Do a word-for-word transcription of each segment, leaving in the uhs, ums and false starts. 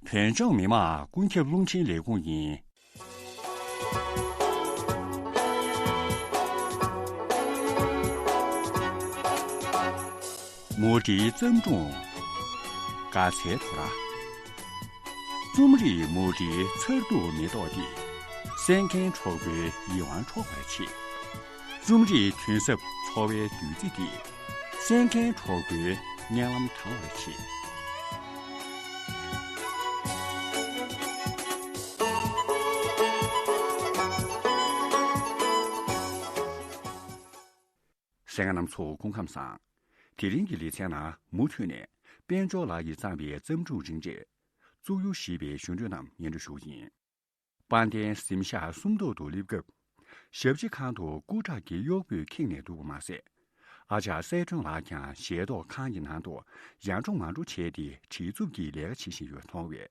བོད་ལྗོངས་མི་དམངས་ཀུན་ཁྱབ་རླུང་འཕྲིན་ལས་ཁུངས་ཡིན། མུ་འབྲེལ་བརྩམས་སྒྲུང་། དགའ་ཚལ་དོ་ར། རྩོམ་རིག་མུ་འབྲེལ་མཚར་སྡུག་མེ་ཏོག་འདི། གསན་མཁན་གྲོགས་པོའི་ཡིད་དབང་འཕྲོག་པར་བྱེད། རྩོམ་རིག་དོན་ཟབ་འཚོ་བའི་བདུད་རྩི་འདི། གསན་མཁན་གྲོགས་པོའི་སྙན་ལམ་དྲང་བར་བྱེད། གསན་མཁན་རྣམ་ཚོ་སྐུ་ཁམས་བཟང་། དེ་རིང་གི་ལེ་ཚན་ནང་མུ་མཐུད་ནས་དཔལ་འབྱོར་ལགས་ཀྱིས་བརྩམས་པའི་བརྩམས་སྒྲུང་རིང་གྲས། བཙུགས་ཡུལ་ཞེས་པའི་ཞུ་འདོད་རྣམས་སྙན་སྒྲོན་ཞུ་གི་ཡིན། དཔལ་ལྡན་གཟིམ་ཤག་སུམ་མདོ་དུ་སླེབས་སྐབས། ཞབས་ཕྱི་ཁང་དུ་སྐུ་དྲག་གི་གཡོག་པོས་ཁེངས་ནས་འདུག་པ་མ་ཟད། ཨ་ཅག་གསལ་སྒྲོན་ལགས་ཀྱང་ཞལ་ཏོག་ཁང་གི་ནང་དུ་ཡར་འགྲོ་མར་འགྲོ་བྱས་ཏེ་བྲེལ་འཚུབ་ཀྱིས་ལས་ཀ་བྱེད་བཞིན་ཡོད་མཐོང་བས།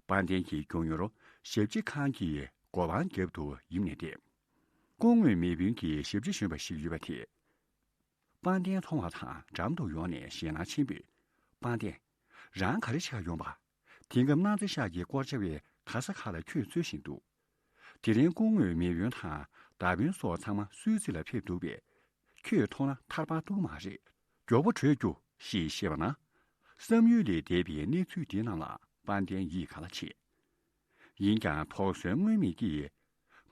དཔལ་ལྡན་གྱིས་མགྱོགས་མྱུར་ཞབས་ཕྱི་ཁང་གི་སྒོ་འཕང་རྒྱབ་ཏུ་ཡིབ་ནས་བསྡད། སྐུ་ངོ་མེས་དབོན་གྱིས་ཞབས་ཕྱི་ཞུས་པ་ཞིག་ཡོད་པ་དེ། དཔལ་ལྡན་མཐོང་བ་དང་འགྲམ་དུ་ཡོང་ནས་ཞེད་སྣང་ཆེན་པོས། དཔལ་ལྡན། རང་ག་རེ་ཆགས་ཡོང་པ། དེང་སྐབས་སྣང་རྩེ་ཤག་གི་སྐོར་བྱ་བའི་ག་ས་ག་ལ་ཁྱོད་འཚོལ་བཞིན་འདུག་དེ་རིང་སྐུ་ངོ་མེས་དབོན་དང་མདའ་དཔོན་སོགས་ཚང་མ་སུད་སི་ལ་ཕེབས་འདུག་པས། ཁྱོད་མཐོང་ན་ཐར་པ་འདུག་མ་རེད། མགྱོགས་པོ་བྲོས་རྒྱུགས་ཞེས་བཤད་པ་ན། བསམ་ཡུལ་ལས་འདས་པའི་གནས་ཚུལ་འདི་རྣམས་ལ་དཔལ་ལྡན་ཡིད་ག་ལ་ཆེས། ཡིན་ཀྱང་དོགས་ཟོན་དངོས་མེད་ཀྱིས།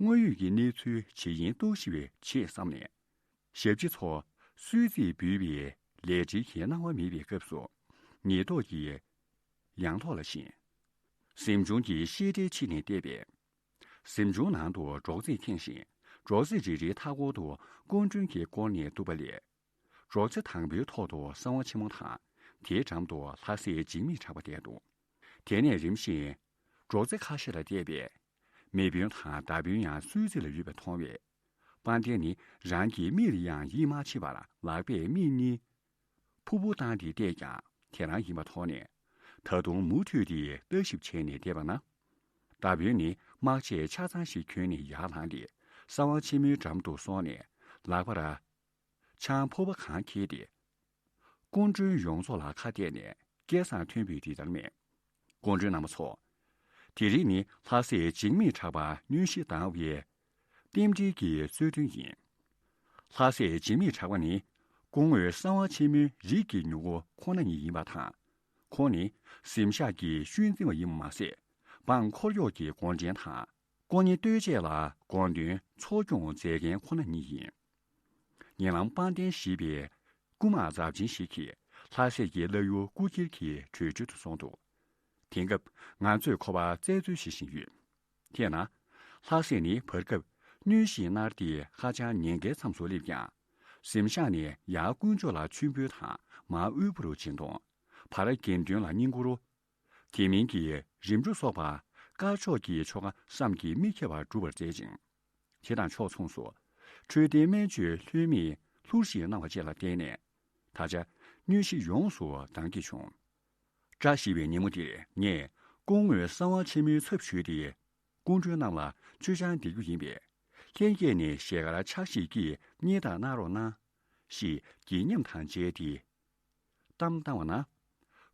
དངོས་ཡོད་ཀྱི་གནས་ཚུལ་ཇི་ཡིན་རྟོགས་ཞིབ་བྱེད་བསམ་ནས། ཞབས་ཕྱི་ཚོ་སུད་སིས་འབུལ་བའི་ལས་བྲེལ་གྱི་སྣང་བ་མེད་པའི་སྐབས་སུ། ཉེན་རྟོག་གིས་ཡང་ཐོག་ལ་ཕྱིན། གཟིམ་ཆུང་གི་བཤད་གྲྭའི་ཕྱི་ནས་བལྟས་པས། གཟིམ་ཆུང་ནང་དུ་སྒྲོག་ཙེ་ཁེངས་ཤིང་། སྒྲོག་ཙེ་རེ་རེའི་མཐའ་སྐོར་དུ་སྐུ་མགྲོན་གྱིས་བསྐོར་ནས་འདུག་པ་ལས། སྒྲོག་ཙེ་དང་པོའི་ཐོག་ཏུ་གསང་བ་ཆེན་མོ་དང་། དེའི་འགྲམ་དུ་ལྷ་སྲས་འཇིགས་མེད་གྲགས་པ་བསྡད་འདུག་དེ་ནས་རིམ་བཞིན་སྒྲོག་ཙེ་ཁ་ཤས་ལ་བལྟས་པས། མེས་དཔོན་དང་མདའ་དཔོན་ཡང་སུད་སི་ལ་ཡོད་པ་མཐོང་བས། དཔལ་ལྡན་ནི་རང་གི་མིག་ལ་ཡང་ཡིད་མ་ཆེས་པར་ལག་པས་མིག་གཉིས་ཕུར་བུ་བཏང་སྟེ་བལྟས་ཀྱང་དེ་རང་ཡིན་པ་མཐོང་ནས། ད་དུང་མུ་མཐུད་དེ་ལྟ་ཞིབ་བྱས་ནས་བསྡད་པ་ན། མདའ་དཔོན་ནི་དམག་ཆས་ཆ་ཚང་ཞིག་གྱོན་ནས་ཡར་ལངས་ཏེ་གསང་བ་ཆེན་མོའི་འགྲམ་དུ་སོང་ནས་ལག་པར་ཆང་ཕོར་པ་གང་འཁྱེར་ཏེ། སྐུ་མགྲོན་ཡོངས་རྫོགས་ལ་ཁ་གཏད་ནས་སྐད་གསང་མཐོན་པོས་འདི་ལྟར་སྨྲས། སྐུ་མགྲོན་རྣམ་པ་ཚོ། དེ་རིང་ནི་ལྷ་སྲས་འཇིགས་མེད་གྲགས་པ་སྙུན་གཞི་བཏང་བའི་རྟེན་འབྲེལ་གྱི་གསོལ་སྟོན་ཡིན། ལྷ་སྲས་འཇིགས་མེད་གྲགས་པ་ནི་སྐུ་ངོ་གསང་བ་ཆེན་མོའི་རིགས་ཀྱི་མྱུ་གུ་ཁོ་ན་ཉིད་ཡིན་པ་དང་། ཁོང་ནི་གཟིམ་ཤག་གི་ཤུལ་འཛིན་པ་ཡིན་པ་མ་ཟད། འབངས་འཁོར་གཡོག་གི་འགོ་འདྲེན་དང་། སྐུ་ཉིད་ལྟོས་བཅས་ལ་དགོངས་དོན་འཚོ་སྐྱོང་མཛད་མཁན་ཁོ་ན་ཉིད་ཡིན། ཉེ་ལམ་དཔལ་ལྡན་ཞེས་པའི་རྐུན་མ་རྫབ་ཆེན་ཞིག་གིས་ལྷ་སྲས་ཀྱི་བླ་གཡུ་སྐུ་འཁྱེར་གྱི་བྲོས་བྱོལ་དུ་སོང་འདུག་དེང་སྐབས་ང་ཚོས་ཁོ་པ་བཙལ་འཚོལ་བྱེད་བཞིན་ཡོད། དེས་ན། ལྷ་སྲས་ནི་བར་སྐབས་སྙུན་གཞིས་གནར་ཏེ་ཧ་ཅང་ཉེན་ཁའི་མཚམས་སུ་སླེབས་ཀྱང་། གཟིམ་ཤག་ནས་ཡར་དཀོན་མཆོག་ལ་མཆོད་འབུལ་དང་མར་དབུལ་པོར་སྦྱིན་གཏོང་། བར་དགེ་འདུན་ལ་བསྙེན་བཀུར། དེ་མིན་གྱི་རིམ་གྲོ་སོགས་པ་དཀར་ཕྱོགས་ཀྱི་ཆོ་ག་བསམ་གྱིས་མི་ཁྱབ་པ་སྒྲུབ་པར་མཛད་ཅིང་། དེ་དང་ཕྱོགས་མཚུངས་སུ་འཕྲོད་བསྟེན་སྨན་བཅོས་ལྷོད་མེད་ལྷུར་བཞེས་གནང་བ་བཅས་ལ་བརྟེན་ནས། ད་ཆ་སྙུན་གཞི་ཡོངས་སུ་དྭངས་སྐྱེད་བྱུང་། བཀྲ་ཤིས་པའི་ཉིན་མོ་འདིར་ངས་སྐུ་ངོ་གསང་བ་ཆེན་མོའི་ཚབ་ཞུས་ཏེ། སྐུ་མགྲོན་རྣམས་ལ་མཆོད་ཆང་འདེགས་རྒྱུ་ཡིན་པས། ལྷན་རྒྱས་ནས་ཞལ་དཀར་ཕྱག་བཞེས་ཀྱིས་སྙེ་ཐག་གནང་རོགས་གནང་། ཞེས་དགྱེས་ཉམས་དང་བཅས་ཏེ། གཏམ་བཏང་བ་ན།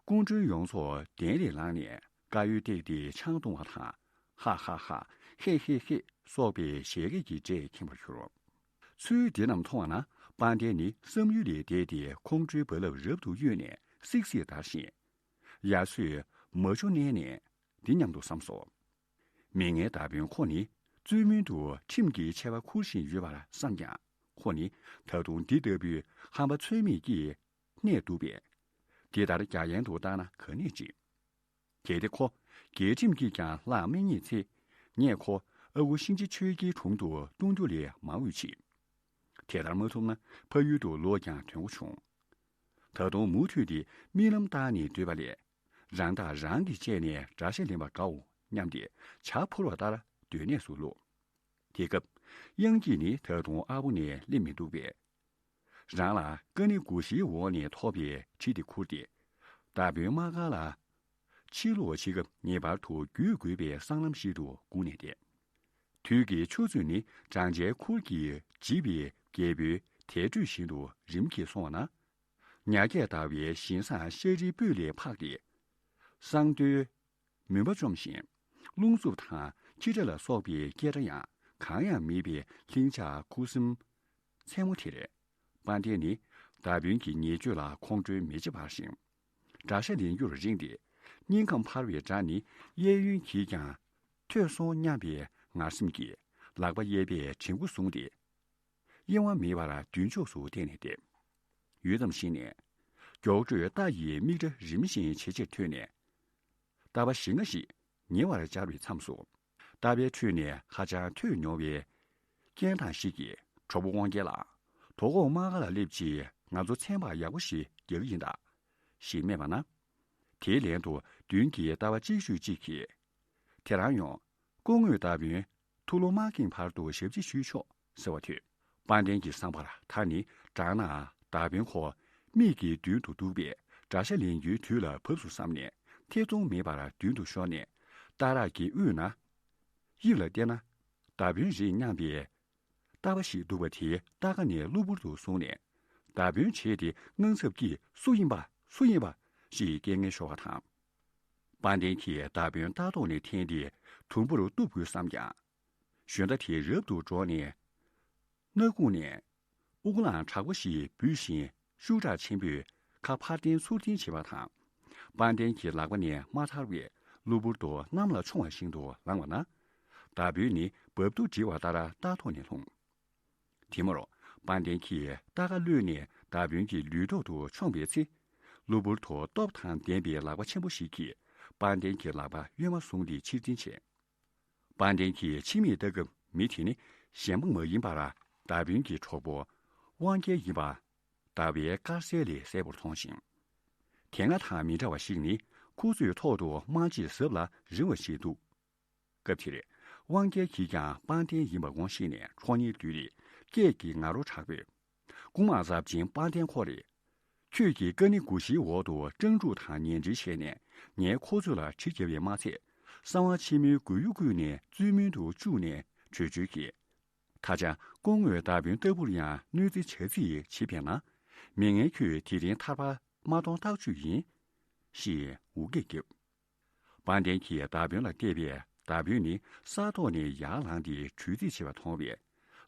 སྐུ་མགྲོན་ཡོངས་རྫོགས་གདན་ལས་ལངས་ནས་དཀར་ཡོལ་བཏེགས་ཏེ་ཆང་འཐུང་བ་དང་། ཧ་ཧ་ཧ། ཧེ་ཧེ་ཧེ། སོགས་པའི་བཞད་གད་ཀྱི་སྒྲས་ཁེངས་པར་གྱུར། ཚུལ་འདི་རྣམས་མཐོང་བ་ན་དཔལ་ལྡན་ནི་བསམ་ཡུལ་ལས་འདས་ཏེ་ཁོང་ཁྲོའི་རྦ་རླབས་རབ་ཏུ་གཡོས་ནས་སིག་སིག་འདར་ཞིང་། ཡར་སོས་མ་འཇུ་མནན་ནས་འདི་སྙམ་དུ་བསམས་སོ། མི་ངན་མདའ་དཔོན་ཁོ་ནི་བཙུན་མོའི་དུ་ཁྲིམས་ཀྱི་ཆད་པ་འཁུར་བཞིན་ཡོད་པར་བསམས་ཀྱང་། ཁོ་ནི་ད་དུང་འདི་ལྟ་བུའི་ཧམ་པ་ཚོད་མེད་ཀྱིས་གནས་འདུག་པས། འདི་ལྟར་རྒྱ་ཡན་དུ་བཏང་ན་ག་ནས་འགྲིག་གལ་ཏེ་ཁོ་རྒྱལ་ཁྲིམས་ཀྱིས་ཀྱང་བརླག་མི་རྙེད་ཚེ། ངས་ཁོ་ཨ་ཁུ་གཤིན་རྗེ་ཆོས་རྒྱལ་དྲུང་དུ་གཏོང་རྒྱུ་ལས་མ་འོས་ཆེ། དེ་ལྟར་མ་ཐུབ་ན་ཕ་ཡུལ་དུ་ལོག་ཀྱང་དོན་གོ་བྱུང་། ད་དུང་མུ་མཐུད་དེ་རྨི་ལམ་བཏང་ནས་སྡོད་པ་ལས། རང་ཐག་རང་གིས་བཅད་ནས་དགྲ་ཤ་ལེན་པ་དགའོ་སྙམ་སྟེ་བྱ་འཕུར་བ་ལྟར་སྡོད་གནས་སུ་ལུས། དེ་སྐབས་གཡང་སྐྱིད་ནི་ད་དུང་ཨ་ཕོ་ནས་སླེབས་མི་འདུག་པས། རང་ལ་ཀ་ནི་གུ་ཤའི་འོག་ནས་ཐོབ་པའི་གྲི་དེ་ཁུར་ཏེ། མདའ་དཔོན་དམག་སྒར་ལ་ཕྱིར་ལོག་བྱེད་སྐབས་ངེས་པར་དུ་བརྒྱུད་དགོས་པའི་སྲང་ལམ་ཞིག་ཏུ་སྒུག་ནས་བསྡད། དུས་ཀྱི་ཆུ་ཚོད་ནི་བགྲང་བྱའི་ཁུར་གྱིས་བརྗིད་པའི་རྒྱལ་པོའི་དལ་བགྲོད་བཞིན་དུ་རིམ་གྱིས་སོང་བ་ན། ཉ་རྒྱས་ཟླ་བའི་བཞིན་བཟང་ཤ་རིའི་སྤོས་ལས་འཕགས་ཏེ། གསང་རྡོའི་ མུན་པ་བཅོམ་ཞིང་། རླུང་འཚུབ་དང་འཁྱིལ་སྒྲ་ལ་སོགས་པའི་སྐད་སྒྲ་ཡང་གང་ཡང་མེད་པའི་ལྷིང་འཇགས་ཁུ་སིམ་མཚན་མོ་དེར། དཔལ་ལྡན་ནི་བདག་པོའི་གི་ཉེས་སྤྱོད་ལ་ཁོང་ཁྲོའི་མེ་ལྕེ་འབར་ཞིང་། དགྲ་ཤ་ལེན་རྒྱུར་རིང་སྟེ། སྙིང་ཁམས་འཕར་བའི་སྒྲ་ནི་གཡས་གཡོན་གྱིས་ཀྱང་ཐོས་སོང་སྙམ་པའི་ངར་སེམས་ཀྱིས་ལག་པ་གཡས་པས་དྲན་སྐུ་བཟུང་སྟེ། གཡེང་བ་མེད་པར་མདུན་ཕྱོགས་སུ་བལྟས་ནས་བསྡད། ཡུད་ཙམ་ཞིག་ནས། མགྱོགས་འགྲོས་རྟ་ཡི་མིག་སྒྲ་རིམ་བཞིན་ཇེ་ཆེར་ཐོན་ནས། རྟ་པ་བཞི་ལྔ་ཞིག་ཉེ་བར་འབྱར་བའི་མཚམས་སུ། རྟ་པའི་ཁྲོད་ནས་ཧ་ཅང་ཐོས་མྱོང་བའི་སྐད་གདངས་ཤིག་གིས། གྲོགས་པོ་དབང་རྒྱལ་ལགས། དོ་དགོང་དམག་སྒར་ལ་སླེབས་རྗེས་ང་ཚོ་ཚན་པ་ཡག་པོ་ཞིག་རྒྱག་གི་ཡིན་ད། ཞེས་སྨྲས་པ་ན། དེའི་ལན་དུ་མདུན་གྱི་རྟ་པ་གཅིག་ཤོས་གཅིག་གིས། དེ་རང་ཡོང་། སྐུ་ངོས་ད་བུན། ཐུགས་ལོ་མ་ཁེངས་བར་དུ་ཞབས་ཕྱི་ཞུས་ཆོག་ཟེར་བ་ཐོས། དཔལ་ལྡན་གྱི་བསམ་པར་ད་ནི་བྲག་ནག་ད་བུན་ཁོ་མིག་གི་མདུན་དུ་འདུག་པས་དགྲ་ཤ་ལེན་རྒྱུའི་དུས་ལ་བབས་སོ་བསམ་ནས་ཐེ་ཚོམ་མེད་པར་མདུན་དུ་ཤོར་ནས་རྟ་རག་གི་དབུས་ན། དབྱིབས་ལ་བལྟས་ན་ད་བུན་རེད་སྙམ་པའི་རྟ་པ་ཞིག་འདུག་པ་དེའི་རྟ་ཁ་ནས་གློ་བུར་དུ་བཟུང་ནས་ད་བུན་བྱས་ཏེ་དངངས་འཚབ་ཀྱིས་སུ་ཡིན་པ་སུ་ཡིན་པ་ཞེས་སྐད་ངན་ཤོར་བ་དང་། དཔལ་ལྡན་གྱིས་ད་བུན་རྟ་ཐོག་ནས་འཐེན་ཏེ་དུམ་བུར་གཏུབ་དགོས་བསམ་ཀྱང་། ཞོན་རྟ་དེ་རབ་ཏུ་འགྲོགས་ནས། སྣ་ཁུང་ནས་དབུགས་ལངས་དྲག་པོ་ཞིག་འབུད་བཞིན་ཤུགས་དྲག་ཆེན་པོས་ཁ་ཕར་འཐེན་ཚུར་འཐེན་བྱེད་པ་དང་། དཔལ་ལྡན་གྱི་ལག་པ་ནས་མ་ཐར་བས་གློ་བུར་དུ་གནམ་ལ་མཆོང་བ་བཞིན་དུ་ལངས་པ་ན། ད་བུན་ནི་རྦབ་རྡོ་སྒྲིལ་བ་ལྟར་རྟ་ཐོག་ནས་ལྷུང་། དེ་མུར་དཔལ་ལྡན་གྱིས་རྟ་ཁ་གློད་ནས་ད་བུན་གྱི་ལུས་ཐོག་ཏུ་མཆོངས་པའི་ཚེ། གློ་བུར་དུ་སྟོབས་དང་ལྡན་པའི་ལག་པ་ཆེན་པོ་ཞིག་གིས་དཔལ་ལྡན་གྱི་ལག་པ་གཡོན་མ་བཟུང་སྟེ་ཕྱིར་འཐེན་བྱས། དཔལ་ལྡན་གྱིས་ཕྱི་མིག་ལྟ་སྐབས་མི་དེ་ནི་གཞན་པ་མ་ཡིན་པར་ད་བུན་གྱི་གྲོགས་པོ་དབང་རྒྱལ་ཡིན་པ། ཟླ་བའི་དཀར་གསལ་ལས་གསལ་པོར་མཐོང་ཞིང་། དེ་སྔ་དང་མི་འདྲ་བ་ཞིག་ནི་ཁོ་ཚོས་ཐོག་ཏུ་དམག་ཆས་གཟབ་ལ་རིམ་པ་ཞིག་འདུག་སྐབས་དེར་དབང་རྒྱལ་གྱིས་ཀྱང་དཔལ་ལྡན་ཡིན་པ་ངོ་ཤེས་ནས་ཁྲོ་གཉེར་བརྒྱུད་དེ་སྐད་ཀྱིས་ང་རོ་དྲག་པོས། སྐུ་དམག་ཟབ་ཅིང་དཔལ་ལྡན་ཁོ་རེ། ཁྱོད་ཀྱིས་ཀ་ནི་གུ་ཤིའི་འོག་ཏུ་སྤྲང་ཕྲུག་དང་ཉེ་འབྲེལ་བྱས་ནས་ངའི་ཁོ་ཚོ་ལ་གྲི་བརྒྱབ་པས་མ་ཚད། གསང་བ་ཕྱི་མའི་མགོ་ཡུ་བརྐུས་ནས་བཙུན་མོའི་དུ་བཅུག་ནས་བྲོས་བྱོལ་གྱིས། ད་ཆ་སྐུ་ངོས་ད་བུན་ལྟ་བུར་ཡང་གནོད་འཚེ་བྱ་རྩིས་བྱེད་པས་ན། མི་ངན་ཁྱོད་དེ་རིང་ཐར་པ་མ་གཏོང་ཐག་ཆོད་ཡིན། ཞེས་འུ་སྐད་བརྒྱབ། དཔལ་ལྡན་གྱིས་ད་བུན་ལ་བལྟས་པས་ད་བུན་ནི་ས་ཐོག་ནས་ཡར་ལངས་ཏེ་བྲོས་རྩིས་བྱེད་པ་མཐོང་བས།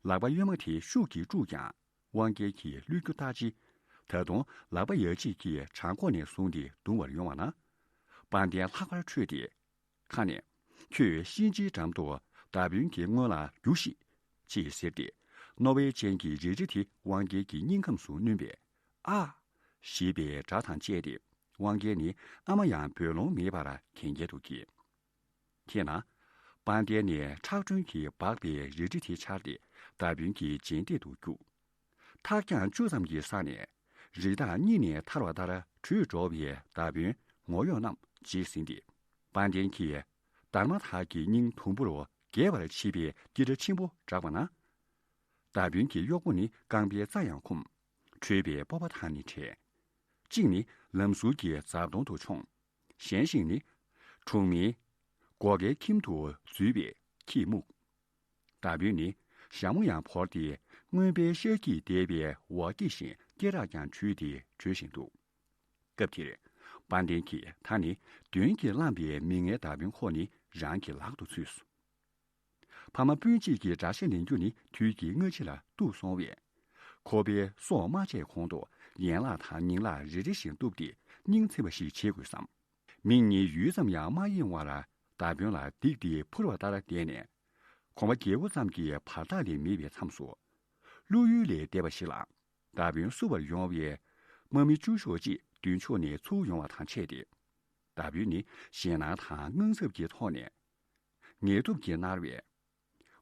ལག་པ་གཡོན་མ་དེ་ཤུགས་ཀྱིས་དཀྲུགས་ཀྱང་དབང་རྒྱལ་གྱིས་བློས་རྒྱུ་ལྟ་ཅི། ད་དུང་ལག་པ་ཡ་གཅིག་གིས་བྲང་ཁོག་ནས་བཟུང་སྟེ་བརྡུང་བར་ཡོང་བ་ན། དཔལ་ལྡན་ལྷག་པར་ཁྲོས་ཏེ། ཁ་ནས། ཁྱོད་གཤིན་རྗེའི་འགྲམ་དུ་ད་བུན་གྱི་སྔོན་ལ་རྒྱུགས་ཤིག་ཅེས་ཟེར་ཏེ། རྣོ་བའི་སྤྱན་གྱིས་རལ་གྲི་དེ་དབང་རྒྱལ་གྱི་སྙིང་ཁམས་སུ་བསྣུན་པས། ཨ། ཞེས་པའི་སྒྲ་དང་བཅས་ཏེ། དབང་རྒྱལ་ནི་ཨ་མ་ཡང་འབོད་ལོང་མེད་པར་གན་རྐྱལ་དུ་འཁྱེར། དེས་ན། དཔལ་ལྡན་ནས་ཁྲག་དྲོན་གྱིས་སྦགས་པའི་རལ་གྲི་དེ་འཕྱར་ཏེ་ད་བུན་གྱི་རྗེས་འདེད་དུ་རྒྱུགས། ཐག་རྒྱང་བཅུ་ཙམ་གྱི་ས་ནས། རི་དྭགས་གཉིས་ནས་ཐར་བ་ལྟར་བྲོས་འགྲོ་བའི་ད་བུན་ངོ་གཡོག་རྣམས་བརྗེད་ཟིན་ཏེ། དཔལ་ལྡན་གྱིས་སྡར་མ་དག་གི་སྙིང་དུམ་བུར་འགས་པར་བྱེད་པའི་སྐད་སྒྲ་ཆེན་པོ་བསྒྲགས་པ་ན། ད་བུན་གྱི་གཡོག་པོ་ནི་རྐང་པའི་རྩ་ཡང་འཁུམས། ཁྲོས་པའི་སྤོབས་པ་དང་ནི་བྲལ། གཅིག་ནི་ལམ་ཟུར་གྱི་འཛབ་དོང་དུ་མཆོངས། གཞན་ཞིག་ནི། གྲོང་མིའི་སྒོ་ཁའི་ཁྱིམ་དུ་འཛུལ་བས་ཁྱིས་རྨུགས། ད་བུན་ནི་ཞྭ་མོ་ཡང་བོར་ཏེ་རྔོན་པའི་ཤ་ཁྱིས་བདས་པའི་འོག་སྐེ་བཞིན་སྐེ་རགས་ཀྱང་བྲུས་ཏེ་བྲོས་བཞིན་འདུག་སྐབས་དེར་དཔལ་ལྡན་གྱིས་ད་ནི་གདོན་གྱིས་བརླམས་པའི་མི་ངན་ད་བུན་ཁོ་ནི་རང་གི་ལག་ཏུ་ཚུད་སོ། ཕ་མ་སྤུན་མཆེད་ཀྱི་དགྲ་ཤ་ལེན་རྒྱུ་ནི་དུས་ཀྱི་སྔ་ཕྱི་ལ་གཏུགས་སོང་བས། ཁོ་པའི་སྲོག་མ་ཆད་གོང་དུ་ཡན་ལག་དང་ཉིང་ལག་རེ་རེ་བཞིན་གཏུབས་ཏེ་སྙིང་ཚིམ་པ་ཞིག་བྱེད་དགོས་བསམ། མིག་གཉིས་ཡུད་ཙམ་ཡང་མ་གཡེང་བར་ད་བུན་ལ་རྡེག་ཏེ་འཕུར་བ་ལྟར་བསྡད་ནས། གོམ་པ་བརྒྱད་པོ་ཙམ་གྱི་བར་ཐག་ལས་མེད་པའི་མཚམས་སུ། ཀླུ་ཡུལ་ལས་འདས་པ་ཞིག་ལ། ད་བུན་བསུ་བར་ཡོང་བའི་དམག་མི་བཅུ་ཤོག་ཅིག་མདུན་ཕྱོགས་ནས་ཚུར་ཡོང་བ་དང་ཕྱད་དེ། ད་བུན་ནི་ཞེད་སྣང་དང་དངངས་འཚབ་ཀྱི་ཐོག་ནས། ངལ་དུབ་ཀྱིས་མནར་བས།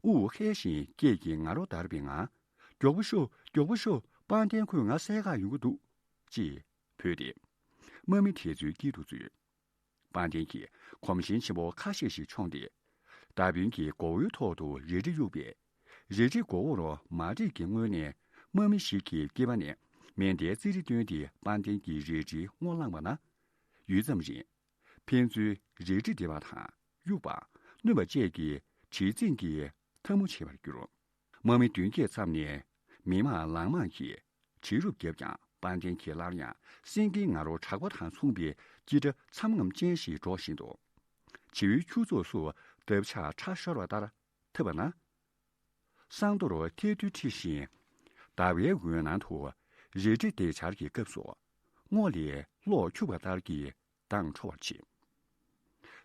དབུགས་ཧལ་ཞིང་སྐད་ཀྱིས་ང་རོ་བརྡར་བའི་ངང་། མགྱོགས་པོ་ཤོག་མགྱོགས་པོ་ཤོག་དཔལ་ལྡན་ཁོས་ང་བསད་ག་ཡོང་གི་འདུག་ཅེས་བོས་ཏེ། དམག་མི་དེ་ཚོའི་དཀྱིལ་དུ་འཛུལ། དཔལ་ལྡན་གྱིས་གོམ་ཞེང་ཆེན་པོ་ཁ་ཤས་ཤིག་མཆོངས་ཏེ། ད་བུན་གྱི་མགོ་བོའི་ཐོག་ཏུ་རལ་གྲི་གཡུགས་པས། རལ་གྲི་མགོ་བོར་མ་འདྲེས་ཀྱི་སྔོན་ནས་དམག་མི་ཞིག་གིས་སྐེད་པ་ནས་མེ་མདའི་རྩེ་གྲི་བཏོན་ཏེ་དཔལ་ལྡན་གྱི་རལ་གྲིའི་སྔོ་བླངས་པ་ན། ཡུད་ཙམ་རིང་། ཕན་ཚུན་རལ་གྲི་འདེད་པ་དང་གཡུག་པ། བསྣུན་པ་བཅས་ཀྱིས་གྲི་འཛིང་གི་འཐབ་མོ་བྱེད་པར་གྱུར། དམག་མི་བདུན་བརྒྱད་ཙམ་ནས་མི་མང་ལང་མང་གིས་གྲི་རུབ་བརྒྱབ་ཀྱང་དཔལ་ལྡན་གྱིས་སླར་ཡང་སེང་གེའི་ང་རོ་དྲག་པོ་དང་མཚུངས་པའི་སྐྱིལ་ཀྲུང་ཚམ་ངམ་ཅན་ཞིག་སྒྲོག་བཞིན་དུ། བྱེའུའི་ཁྱུ་ཚོགས་སུ་འདབ་ཆགས་ཁྲ་ཤོར་བ་ལྟར་ཐབས་པ་ན། སང་དོར་ཐལ་རྡུལ་འཁྲི་ཞིང་། ཟླ་བའི་འོད་སྣང་དུ་རལ་གྲི་ལྡེ་འཆར་གྱི་སྐབས་སུ། སྔོ་ལས་གློག་འཁྱུག་པ་ལྟར་གྱི་མདངས་འཕྲོ་བར་བྱེད།